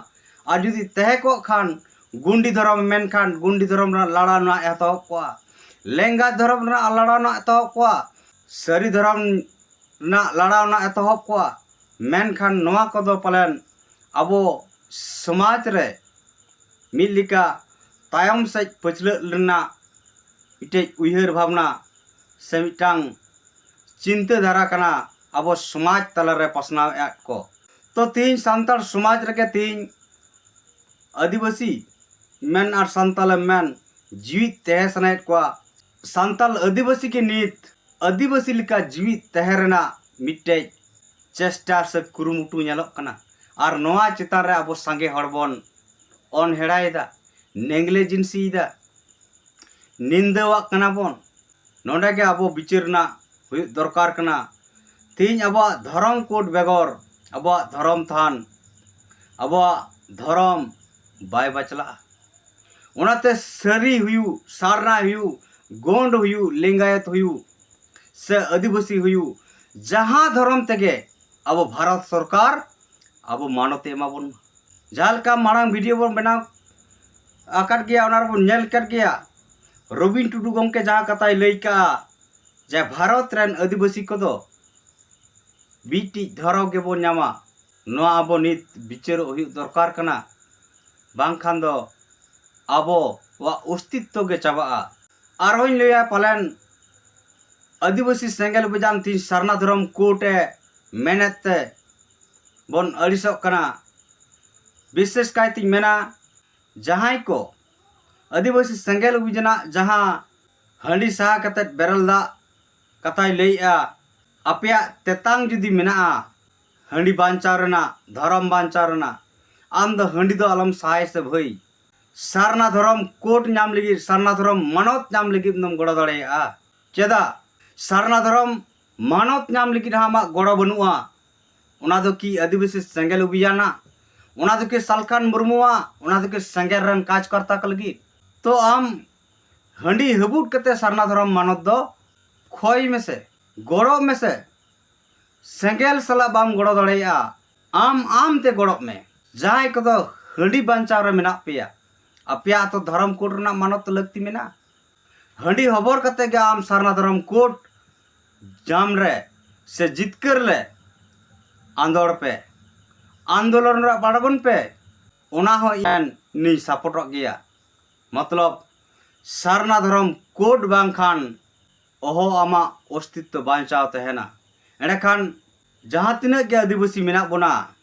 ᱟᱨ ᱡᱩᱫᱤ ᱛᱟᱦᱮᱸ ᱠᱚᱜ ᱠᱷᱟᱱ, ᱜᱩᱱᱰᱤ ᱫᱷᱚᱨᱚᱢ ᱢᱮᱱᱠᱷᱟᱱ ᱜᱩᱱᱰᱤ ᱫᱷᱚᱨᱚᱢ ᱨᱮᱱᱟᱜ ᱞᱟᱲᱟᱣᱱᱟ ᱮᱛᱚᱦᱚᱵ ᱠᱚᱜᱼᱟ, ᱞᱮᱝᱜᱟ ᱫᱷᱚᱨᱚᱢ ᱨᱮᱱᱟᱜ ᱞᱟᱲᱟᱣᱱᱟ ᱮᱛᱚᱦᱚᱵ ᱠᱚᱜᱼᱟ, ᱥᱟᱹᱨᱤ ᱫᱷᱚᱨᱚᱢ ᱨᱮᱱᱟᱜ ᱞᱟᱲᱟᱣᱱᱟ ᱮᱛᱚᱦᱚᱵ ᱠᱚᱜᱼᱟ᱾ ᱢᱮᱱᱠᱷᱟᱱ ᱱᱚᱣᱟ ᱠᱚᱫᱚ ᱯᱟᱞᱮᱱ ᱟᱵᱚ ᱥᱚᱢᱟᱡᱽ ᱨᱮ ᱢᱤᱫ ᱞᱮᱠᱟ ᱛᱟᱭᱚᱢ ᱥᱮᱫ ᱯᱟᱹᱪᱷᱞᱟᱹᱜ ᱨᱮᱱᱟᱜ ᱢᱤᱫᱴᱮᱡ ᱩᱭᱦᱟᱹᱨ ᱵᱷᱟᱵᱽᱱᱟ ᱥᱮ ᱢᱤᱫᱴᱟᱝ ᱪᱤᱱᱛᱟᱹ ᱫᱷᱟᱨᱟ ᱠᱟᱱᱟ ᱟᱵᱚ ᱥᱚᱢᱟᱡᱽ ᱛᱟᱞᱟᱨᱮ ᱯᱟᱥᱱᱟᱣ ᱮᱫ ᱠᱚ᱾ ᱛᱚ ᱛᱤᱦᱤᱧ ᱥᱟᱱᱛᱟᱲ ᱥᱚᱢᱟᱡᱽ ᱨᱮᱜᱮ ᱛᱤᱦᱤᱧ ᱟᱹᱫᱤᱵᱟᱹᱥᱤ ᱢᱮᱱ ᱟᱨ ᱥᱟᱱᱛᱟᱲᱮᱢ ᱢᱮᱱ ᱡᱤᱣᱤᱫ ᱛᱟᱦᱮᱸ ᱥᱟᱱᱟᱭᱮᱫ ᱠᱚᱣᱟ᱾ ᱥᱟᱱᱛᱟᱲ ᱟᱹᱫᱤᱵᱟᱹᱥᱤ ᱜᱮ ᱱᱤᱛ ᱟᱹᱫᱤᱵᱟᱹᱥᱤ ᱞᱮᱠᱟ ᱡᱤᱣᱤᱫ ᱛᱟᱦᱮᱸ ᱨᱮᱱᱟᱜ ᱢᱤᱫᱴᱮᱡ ᱪᱮᱥᱴᱟ ᱥᱮ ᱠᱩᱨᱩᱢᱩᱴᱩ ᱧᱮᱞᱚᱜ ᱠᱟᱱᱟ᱾ ᱟᱨ ᱱᱚᱣᱟ ᱪᱮᱛᱟᱱ ᱨᱮ ᱟᱵᱚ ᱥᱟᱸᱜᱮ ᱦᱚᱲ ᱵᱚᱱ ᱚᱱᱦᱮᱲᱟᱭᱮᱫᱟ, ᱱᱮᱜᱽᱞᱮᱡᱮᱱᱥᱤᱭᱮᱫᱟ, ᱱᱤᱱᱫᱟᱹᱣᱟᱜ ᱠᱟᱱᱟ ᱵᱚᱱ᱾ ᱱᱚᱰᱮ ᱜᱮ ᱟᱵᱚ ᱵᱤᱪᱟᱹᱨ ᱨᱮᱱᱟᱜ ᱦᱩᱭᱩᱜ ᱫᱚᱨᱠᱟᱨ ᱠᱟᱱᱟ᱾ ᱛᱮᱦᱮᱧ ᱟᱵᱚᱣᱟᱜ ᱫᱷᱚᱨᱚᱢ ᱠᱳᱰ ᱵᱮᱜᱚᱨ ᱟᱵᱚᱣᱟᱜ ᱫᱷᱚᱨᱚᱢ ᱛᱷᱟᱱ, ᱟᱵᱚᱣᱟᱜ ᱫᱷᱚᱨᱚᱢ ᱵᱟᱭ ᱵᱟᱪᱞᱟᱜᱼᱟ᱾ ᱚᱱᱟᱛᱮ ᱥᱟᱹᱨᱤ ᱦᱩᱭᱩᱜ, ᱥᱟᱨᱱᱟ ᱦᱩᱭᱩᱜ, ᱜᱚᱸᱰ ᱦᱩᱭᱩᱜ, ᱞᱤᱝᱜᱟᱭᱚᱛ ᱦᱩᱭᱩᱜ, ᱥᱮ ᱟᱹᱫᱤᱵᱟᱹᱥᱤ ᱦᱩᱭᱩᱜ, ᱡᱟᱦᱟᱸ ᱫᱷᱚᱨᱚᱢ ᱛᱮᱜᱮ ᱟᱵᱚ ᱵᱷᱟᱨᱚᱛ ᱥᱚᱨᱠᱟᱨ ᱟᱵᱚ ᱢᱟᱱᱚᱛ ᱮ ᱮᱢᱟ ᱵᱚᱱ ᱢᱟ᱾ ᱡᱟᱦᱟᱸ ᱞᱮᱠᱟ ᱢᱟᱲᱟᱝ ᱵᱷᱤᱰᱤᱭᱳ ᱵᱚᱱ ᱵᱮᱱᱟᱣ ᱟᱠᱟᱫ ᱜᱮᱭᱟ, ᱚᱱᱟ ᱨᱮᱵᱚᱱ ᱧᱮᱞ ᱟᱠᱟᱫ ᱜᱮᱭᱟ, ᱨᱚᱵᱤᱱ ᱴᱩᱰᱩ ᱜᱚᱢᱠᱮ ᱡᱟᱦᱟᱸ ᱠᱟᱛᱷᱟᱭ ᱞᱟᱹᱭ ᱠᱟᱜᱼᱟ ᱡᱮ ᱵᱷᱟᱨᱚᱛ ᱨᱮᱱ ᱟᱹᱫᱤᱵᱟᱹᱥᱤ ᱠᱚᱫᱚ ᱢᱤᱫᱴᱤᱡ ᱫᱷᱚᱨᱚᱢ ᱜᱮᱵᱚᱱ ᱧᱟᱢᱟ, ᱱᱚᱣᱟ ᱟᱵᱚ ᱱᱤᱛ ᱵᱤᱪᱟᱹᱨᱚᱜ ᱦᱩᱭᱩᱜ ᱫᱚᱨᱠᱟᱨ ᱠᱟᱱᱟ, ᱵᱟᱝᱠᱷᱟᱱ ᱫᱚ ᱟᱵᱚᱣᱟᱜ ᱚᱥᱛᱤᱛᱛᱚ ᱜᱮ ᱪᱟᱵᱟᱜᱼᱟ᱾ ᱟᱨᱦᱚᱸᱧ ᱞᱟᱹᱭᱟ, ᱯᱟᱞᱮᱱ ᱟᱹᱫᱤᱵᱟᱹᱥᱤ ᱥᱮᱸᱜᱮᱞ ᱵᱟᱡᱟᱱ ᱛᱤᱧ ᱥᱟᱨᱱᱟ ᱫᱷᱚᱨᱚᱢ ᱠᱳᱰ ᱮ ᱢᱮᱱᱮᱫ ᱛᱮ ᱵᱚᱱ ᱟᱹᱲᱤᱥᱚᱜ ᱠᱟᱱᱟ᱾ ᱵᱤᱥᱮᱥ ᱠᱟᱭᱛᱤᱧ ᱢᱮᱱᱟ, ᱡᱟᱦᱟᱸᱭ ᱠᱚ ᱟᱹᱫᱤᱵᱟᱹᱥᱤ ᱥᱮᱸᱜᱮᱞ ᱚᱵᱷᱤᱡᱟᱱᱟᱜ ᱡᱟᱦᱟᱸ ᱦᱟᱺᱰᱤ ᱥᱟᱦᱟ ᱠᱟᱛᱮᱫ ᱵᱮᱨᱮᱞ ᱫᱟᱜ ᱠᱟᱛᱷᱟᱭ ᱞᱟᱹᱭᱮᱜᱼᱟ, ᱟᱯᱮᱭᱟᱜ ᱛᱮᱛᱟᱝ ᱡᱩᱫᱤ ᱢᱮᱱᱟᱜᱼᱟ ᱦᱟᱺᱰᱤ ᱵᱟᱧᱪᱟᱣ ᱨᱮᱱᱟᱜ, ᱫᱷᱚᱨᱚᱢ ᱵᱟᱧᱪᱟᱣ ᱨᱮᱱᱟᱜ, ᱟᱢ ᱫᱚ ᱦᱟᱺᱰᱤ ᱫᱚ ᱟᱞᱚᱢ ᱥᱟᱦᱟᱭ ᱥᱮ ᱵᱷᱟᱹᱭ᱾ ᱥᱟᱨᱱᱟ ᱫᱷᱚᱨᱚᱢ ᱠᱳᱰ ᱧᱟᱢ ᱞᱟᱹᱜᱤᱫ, ᱥᱟᱨᱱᱟ ᱫᱷᱚᱨᱚᱢ ᱢᱟᱱᱚᱛ ᱧᱟᱢ ᱞᱟᱹᱜᱤᱫ ᱫᱚᱢ ᱜᱚᱲᱚ ᱫᱟᱲᱮᱭᱟᱜᱼᱟ᱾ ᱪᱮᱫᱟᱜ? ᱥᱟᱨᱱᱟ ᱫᱷᱚᱨᱚᱢ ᱢᱟᱱᱚᱛ ᱧᱟᱢ ᱞᱟᱹᱜᱤᱫ ᱦᱚᱸ ᱟᱢᱟᱜ ᱜᱚᱲᱚ ᱵᱟᱹᱱᱩᱜᱼᱟ᱾ ᱚᱱᱟ ᱫᱚ ᱠᱤ ᱟᱹᱫᱤᱵᱟᱹᱥᱤ ᱥᱮᱸᱜᱮᱞ ᱚᱵᱷᱤᱭᱟᱱᱟ? ᱚᱱᱟ ᱫᱚ ᱠᱤ ᱥᱟᱞᱠᱷᱟᱱ ᱢᱩᱨᱢᱩᱣᱟᱜ? ᱚᱱᱟ ᱫᱚ ᱠᱤ ᱥᱮᱸᱜᱮᱞ ᱨᱮᱱ ᱠᱟᱡᱽᱠᱚᱨᱛᱟ ᱠᱚ ᱞᱟᱹᱜᱤᱫ? ᱛᱚ ᱟᱢ ᱦᱟᱺᱰᱤ ᱦᱟᱹᱵᱩᱫ ᱠᱟᱛᱮ ᱥᱟᱨᱱᱟ ᱫᱷᱚᱨᱚᱢ ᱢᱟᱱᱚᱛ ᱫᱚ ᱠᱷᱚᱭ ᱢᱮᱥᱮ, ᱜᱚᱲᱚᱜ ᱢᱮᱥᱮ᱾ ᱥᱮᱸᱜᱮᱞ ᱥᱟᱞᱟᱜ ᱵᱟᱢ ᱜᱚᱲᱚ ᱫᱟᱲᱮᱭᱟᱜᱼᱟ, ᱟᱢ ᱟᱢ ᱛᱮ ᱜᱚᱲᱚᱜ ᱢᱮ᱾ ᱡᱟᱦᱟᱸᱭ ᱠᱚᱫᱚ ᱦᱟᱺᱰᱤ ᱵᱟᱧᱪᱟᱣ ᱨᱮ ᱢᱮᱱᱟᱜ ᱯᱮᱭᱟ, ᱟᱯᱮᱭᱟᱜ ᱛᱚ ᱫᱷᱚᱨᱚᱢ ᱠᱳᱰ ᱨᱮᱱᱟᱜ ᱢᱟᱱᱚᱛ ᱞᱟᱹᱠᱛᱤ ᱢᱮᱱᱟᱜᱼᱟ᱾ ᱦᱟᱺᱰᱤ ᱦᱚᱵᱚᱨ ᱠᱟᱛᱮ ᱜᱮ ᱟᱢ ᱥᱟᱨᱱᱟ ᱫᱷᱚᱨᱚᱢ ᱠᱳᱰ ᱧᱟᱢ ᱨᱮ ᱥᱮ ᱡᱤᱛᱠᱟᱹᱨ ᱞᱮ ᱟᱸᱫᱳᱲ ᱯᱮ, ᱟᱱᱫᱳᱞᱚᱱ ᱨᱮ ᱟᱬᱜᱚᱱ ᱯᱮ᱾ ᱚᱱᱟ ᱦᱚᱸ ᱤᱧ ᱱᱤᱧ ᱥᱟᱯᱚᱴᱚᱜ ᱜᱮᱭᱟ᱾ ᱢᱚᱛᱞᱚᱵ, ᱥᱟᱨᱱᱟ ᱫᱷᱚᱨᱚᱢ ᱠᱳᱰ ᱵᱟᱝᱠᱷᱟᱱ ᱚᱦᱚ ᱟᱢᱟᱜ ᱚᱥᱛᱤᱛᱛᱚ ᱵᱟᱧᱪᱟᱣ ᱛᱟᱦᱮᱱᱟ᱾ ᱮᱸᱰᱮᱠᱷᱟᱱ ᱡᱟᱦᱟᱸ ᱛᱤᱱᱟᱹᱜ ᱜᱮ ᱟᱹᱫᱤᱵᱟᱹᱥᱤ ᱢᱮᱱᱟᱜ ᱵᱚᱱᱟ,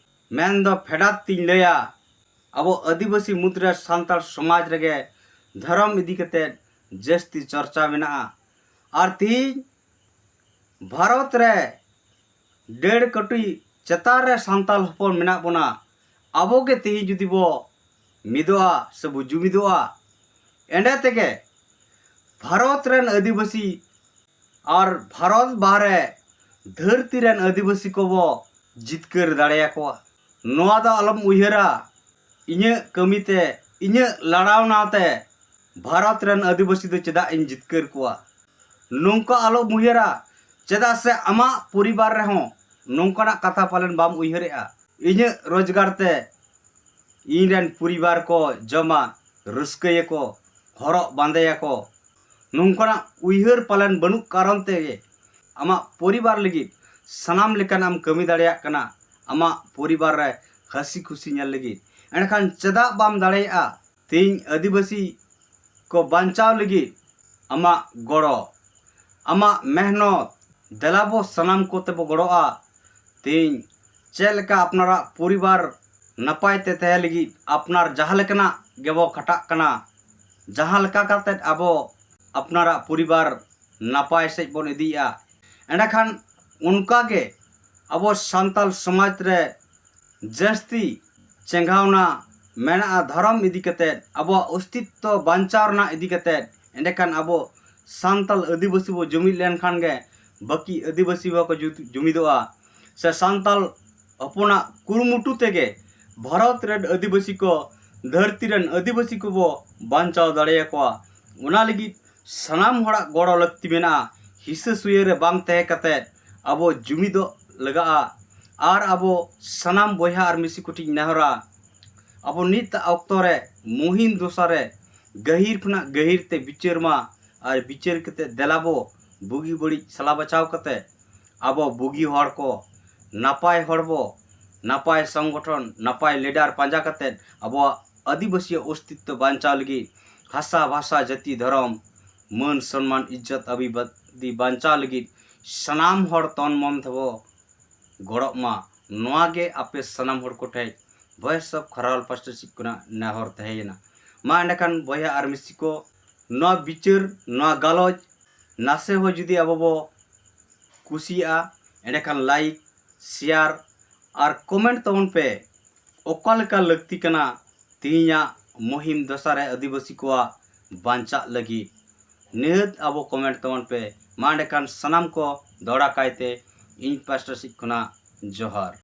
ᱢᱮᱱᱫᱚ ᱯᱷᱮᱰᱟᱛ ᱛᱤᱧ ᱞᱟᱹᱭᱟ, ᱟᱵᱚ ᱟᱹᱫᱤᱵᱟᱹᱥᱤ ᱢᱩᱫᱽᱨᱮ ᱥᱟᱱᱛᱟᱲ ᱥᱚᱢᱟᱡᱽ ᱨᱮᱜᱮ ᱫᱷᱚᱨᱚᱢ ᱤᱫᱤ ᱠᱟᱛᱮ ᱡᱟᱹᱥᱛᱤ ᱪᱚᱨᱪᱟ ᱢᱮᱱᱟᱜᱼᱟ᱾ ᱟᱨ ᱛᱤᱦᱤᱧ ᱵᱷᱟᱨᱚᱛ ᱨᱮ ᱰᱮᱲ ᱠᱳᱴᱤ ᱪᱮᱛᱟᱱ ᱨᱮ ᱥᱟᱱᱛᱟᱲ ᱦᱚᱯᱚᱱ ᱢᱮᱱᱟᱜ ᱵᱚᱱᱟ, ᱟᱵᱚ ᱜᱮ ᱛᱤᱦᱤᱧ ᱡᱩᱫᱤ ᱵᱚ ᱢᱤᱫᱚᱜᱼᱟ ᱥᱮ ᱵᱚ ᱡᱩᱢᱤᱫᱚᱜᱼᱟ, ᱮᱸᱰᱮ ᱛᱮᱜᱮ ᱵᱷᱟᱨᱚᱛ ᱨᱮᱱ ᱟᱹᱫᱤᱵᱟᱹᱥᱤ ᱟᱨ ᱵᱷᱟᱨᱚᱛ ᱵᱟᱦᱨᱮ ᱫᱷᱟᱹᱨᱛᱤ ᱨᱮᱱ ᱟᱹᱫᱤᱵᱟᱹᱥᱤ ᱠᱚᱵᱚ ᱡᱤᱛᱠᱟᱹᱨ ᱫᱟᱲᱮᱭᱟᱠᱚᱣᱟ᱾ ᱱᱚᱣᱟ ᱫᱚ ᱟᱞᱚᱢ ᱩᱭᱦᱟᱹᱨᱟ, ᱤᱧᱟᱹᱜ ᱠᱟᱹᱢᱤᱛᱮ, ᱤᱧᱟᱹᱜ ᱞᱟᱲᱟᱣᱱᱟ ᱛᱮ ᱵᱷᱟᱨᱚᱛ ᱨᱮᱱ ᱟᱹᱫᱤᱵᱟᱹᱥᱤ ᱫᱚ ᱪᱮᱫᱟᱜ ᱤᱧ ᱡᱤᱛᱠᱟᱹᱨ ᱠᱚᱣᱟ, ᱱᱚᱝᱠᱟ ᱟᱞᱚᱢ ᱩᱭᱦᱟᱹᱨᱟ᱾ ᱪᱮᱫᱟᱜ ᱥᱮ ᱟᱢᱟᱜ ᱯᱚᱨᱤᱵᱟᱨ ᱨᱮᱦᱚᱸ ᱱᱚᱝᱠᱟᱱᱟᱜ ᱠᱟᱛᱷᱟ ᱯᱟᱞᱮᱱ ᱵᱟᱢ ᱩᱭᱦᱟᱹᱨᱮᱜᱼᱟ᱾ ᱤᱧᱟᱹᱜ ᱨᱳᱡᱽᱜᱟᱨ ᱛᱮ ᱤᱧ ᱨᱮᱱ ᱯᱚᱨᱤᱵᱟᱨ ᱠᱚ ᱡᱚᱢᱟ, ᱨᱟᱹᱥᱠᱟᱹᱭᱟᱠᱚ, ᱦᱚᱨᱚᱜ ᱵᱟᱸᱫᱮᱭᱟᱠᱚ, ᱱᱚᱝᱠᱟᱱᱟᱜ ᱩᱭᱦᱟᱹᱨ ᱯᱟᱞᱮᱱ ᱵᱟᱹᱱᱩᱜ ᱠᱟᱨᱚᱱ ᱛᱮᱜᱮ ᱟᱢᱟᱜ ᱯᱚᱨᱤᱵᱟᱨ ᱞᱟᱹᱜᱤᱫ ᱥᱟᱱᱟᱢ ᱞᱮᱠᱟᱱᱟᱜ ᱮᱢ ᱠᱟᱹᱢᱤ ᱫᱟᱲᱮᱭᱟᱜ ᱠᱟᱱᱟ, ᱟᱢᱟᱜ ᱯᱚᱨᱤᱵᱟᱨ ᱨᱮ ᱦᱟᱹᱥᱤ ᱠᱷᱩᱥᱤ ᱧᱮᱞ ᱞᱟᱹᱜᱤᱫ᱾ ᱮᱸᱰᱮᱠᱷᱟᱱ ᱪᱮᱫᱟᱜ ᱵᱟᱢ ᱫᱟᱲᱮᱭᱟᱜᱼᱟ? ᱛᱮᱦᱮᱧ ᱟᱹᱫᱤᱵᱟᱹᱥᱤ ᱠᱚ ᱵᱟᱧᱪᱟᱣ ᱞᱟᱹᱜᱤᱫ ᱟᱢᱟᱜ ᱜᱚᱲᱚ, ᱟᱢᱟᱜ ᱢᱮᱦᱱᱚᱛ, ᱫᱮᱞᱟ ᱵᱚ ᱥᱟᱱᱟᱢ ᱠᱚᱛᱮ ᱵᱚ ᱜᱚᱲᱚᱜᱼᱟ᱾ ᱛᱮᱦᱮᱧ ᱪᱮᱫ ᱞᱮᱠᱟ ᱟᱯᱱᱟᱨᱟᱜ ᱯᱚᱨᱤᱵᱟᱨ ᱱᱟᱯᱟᱭ ᱛᱮ ᱛᱟᱦᱮᱸ ᱞᱟᱹᱜᱤᱫ ᱟᱯᱱᱟᱨ ᱡᱟᱦᱟᱸ ᱞᱮᱠᱟᱱᱟᱜ ᱜᱮᱵᱚ ᱠᱷᱟᱴᱟᱜ ᱠᱟᱱᱟ, ᱡᱟᱦᱟᱸ ᱞᱮᱠᱟ ᱠᱟᱛᱮᱫ ᱟᱵᱚ ᱟᱯᱱᱟᱨᱟᱜ ᱯᱚᱨᱤᱵᱟᱨ ᱱᱟᱯᱟᱭ ᱥᱮᱫ ᱵᱚᱱ ᱤᱫᱤᱭᱮᱫᱼᱟ᱾ ᱮᱸᱰᱮᱠᱷᱟᱱ ᱚᱱᱠᱟᱜᱮ ᱟᱵᱚ ᱥᱟᱱᱛᱟᱲ ᱥᱚᱢᱟᱡᱽ ᱨᱮ ᱡᱟᱹᱥᱛᱤ ᱪᱮᱸᱜᱷᱟᱣᱱᱟ ᱢᱮᱱᱟᱜᱼᱟ ᱫᱷᱚᱨᱚᱢ ᱤᱫᱤ ᱠᱟᱛᱮᱫ, ᱟᱵᱚᱣᱟᱜ ᱚᱥᱛᱤᱛᱛᱚ ᱵᱟᱧᱪᱟᱣ ᱨᱮᱱᱟᱜ ᱤᱫᱤ ᱠᱟᱛᱮᱫ᱾ ᱮᱸᱰᱮᱠᱷᱟᱱ ᱟᱵᱚ ᱥᱟᱱᱛᱟᱲ ᱟᱹᱫᱤᱵᱟᱹᱥᱤ ᱵᱚ ᱡᱩᱢᱤᱫ ᱞᱮᱱᱠᱷᱟᱱ ᱜᱮ ᱵᱟᱹᱠᱤ ᱟᱹᱫᱤᱵᱟᱹᱥᱤ ᱦᱚᱸᱠᱚ ᱡᱩ- ᱡᱩᱢᱤᱫᱚᱜᱼᱟ᱾ ᱥᱮ ᱥᱟᱱᱛᱟᱲ ᱦᱚᱯᱚᱱᱟᱜ ᱠᱩᱨᱩᱢᱩᱴᱩ ᱛᱮᱜᱮ ᱵᱷᱟᱨᱚᱛ ᱨᱮᱱ ᱟᱹᱫᱤᱵᱟᱹᱥᱤ ᱠᱚ, ᱫᱷᱟᱹᱨᱛᱤ ᱨᱮᱱ ᱟᱹᱫᱤᱵᱟᱹᱥᱤ ᱠᱚᱵᱚ ᱵᱟᱧᱪᱟᱣ ᱫᱟᱲᱮᱭᱟᱠᱚᱣᱟ᱾ ᱚᱱᱟ ᱞᱟᱹᱜᱤᱫ ᱥᱟᱱᱟᱢ ᱦᱚᱲᱟᱜ ᱜᱚᱲᱚ ᱞᱟᱹᱠᱛᱤ ᱢᱮᱱᱟᱜᱼᱟ᱾ ᱦᱤᱥᱟᱹ ᱥᱩᱭᱟᱹ ᱨᱮ ᱵᱟᱝ ᱛᱟᱦᱮᱸ ᱠᱟᱛᱮᱫ ᱟᱵᱚ ᱡᱩᱢᱤᱫᱚᱜ ᱞᱟᱜᱟᱜᱼᱟ᱾ ᱟᱨ ᱟᱵᱚ ᱥᱟᱱᱟᱢ ᱵᱚᱭᱦᱟ ᱟᱨ ᱢᱤᱥᱤ ᱠᱚᱴᱷᱮᱱ ᱱᱮᱦᱚᱨᱟ, ᱟᱵᱚ ᱱᱤᱛ ᱚᱠᱛᱚ ᱨᱮ ᱢᱩᱦᱤᱢ ᱫᱚᱥᱟ ᱨᱮ ᱜᱟᱹᱦᱤᱨ ᱠᱷᱚᱱᱟᱜ ᱜᱟᱹᱦᱤᱨ ᱛᱮ ᱵᱤᱪᱟᱹᱨ ᱢᱟ, ᱟᱨ ᱵᱤᱪᱟᱹᱨ ᱠᱟᱛᱮ ᱫᱮᱞᱟ ᱵᱚ ᱵᱩᱜᱤ ᱵᱟᱹᱲᱤᱡ ᱥᱟᱞᱟ ᱵᱟᱪᱷᱟᱣ ᱠᱟᱛᱮ ᱟᱵᱚ ᱵᱩᱜᱤ ᱦᱚᱲ ᱠᱚ, ᱱᱟᱯᱟᱭ ᱦᱚᱲ ᱵᱚ, ᱱᱟᱯᱟᱭ ᱥᱚᱝᱜᱚᱴᱷᱚᱱ, ᱱᱟᱯᱟᱭ ᱞᱤᱰᱟᱨ ᱯᱟᱸᱡᱟ ᱠᱟᱛᱮ ᱟᱵᱚᱣᱟᱜ ᱟᱹᱫᱤᱵᱟᱹᱥᱤᱭᱟᱜ ᱚᱥᱛᱤᱛᱛᱚ ᱵᱟᱧᱪᱟᱣ ᱞᱟᱹᱜᱤᱫ ᱦᱟᱥᱟ, ᱵᱷᱟᱥᱟ, ᱡᱟᱹᱛᱤ, ᱫᱷᱚᱨᱚᱢ, ᱢᱟᱹᱱ, ᱥᱚᱱᱢᱟᱱ, ᱤᱡᱽᱡᱚᱛ, ᱟᱹᱵᱤᱵᱟᱹᱫᱤ ᱵᱟᱧᱪᱟᱣ ᱞᱟᱹᱜᱤᱫ ᱥᱟᱱᱟᱢ ᱦᱚᱲ ᱛᱚᱱ ᱢᱚᱱ ᱛᱮᱵᱚ ᱜᱚᱲᱚᱜ ᱢᱟ᱾ ᱱᱚᱣᱟ ᱜᱮ ᱟᱯᱮ ᱥᱟᱱᱟᱢ ᱦᱚᱲ ᱠᱚᱴᱷᱮᱱ Voice of Kharwal ᱯᱟᱥᱴᱟ ᱥᱮᱫ ᱠᱷᱚᱱᱟᱜ ᱱᱮᱦᱚᱨ ᱛᱟᱦᱮᱸᱭᱮᱱᱟ᱾ ᱢᱟ ᱮᱸᱰᱮᱠᱷᱟᱱ ᱵᱚᱭᱦᱟ ᱟᱨ ᱢᱤᱥᱤ ᱠᱚ, ᱱᱚᱣᱟ ᱵᱤᱪᱟᱹᱨ, ᱱᱚᱣᱟ ᱜᱟᱞᱚᱪ ᱱᱟᱥᱮ ᱦᱚᱸ ᱡᱩᱫᱤ ᱟᱵᱚ ᱵᱚ ᱠᱩᱥᱤᱭᱟᱜᱼᱟ, ᱮᱸᱰᱮᱠᱷᱟᱱ like, share ᱟᱨ comment ᱛᱟᱵᱚᱱ ᱯᱮ᱾ ᱚᱠᱟ ᱞᱮᱠᱟ ᱞᱟᱹᱠᱛᱤ ᱠᱟᱱᱟ ᱛᱮᱦᱮᱧᱟᱜ ᱢᱩᱦᱤᱢ ᱫᱚᱥᱟ ᱨᱮ ᱟᱹᱫᱤᱵᱟᱹᱥᱤ ᱠᱚᱣᱟᱜ ᱵᱟᱧᱪᱟᱜ ᱞᱟᱹᱜᱤᱫ? ᱱᱤᱦᱟᱹᱛ ᱟᱵᱚ comment ᱛᱟᱵᱚᱱ ᱯᱮ᱾ ᱢᱟ ᱮᱸᱰᱮᱠᱷᱟᱱ ᱥᱟᱱᱟᱢ ᱠᱚ ᱫᱚᱦᱲᱟ ᱠᱟᱭᱛᱮ ᱤᱧ ᱯᱟᱥᱴᱟ ᱥᱮᱫ ᱠᱷᱚᱱᱟᱜ ᱡᱚᱦᱟᱨ᱾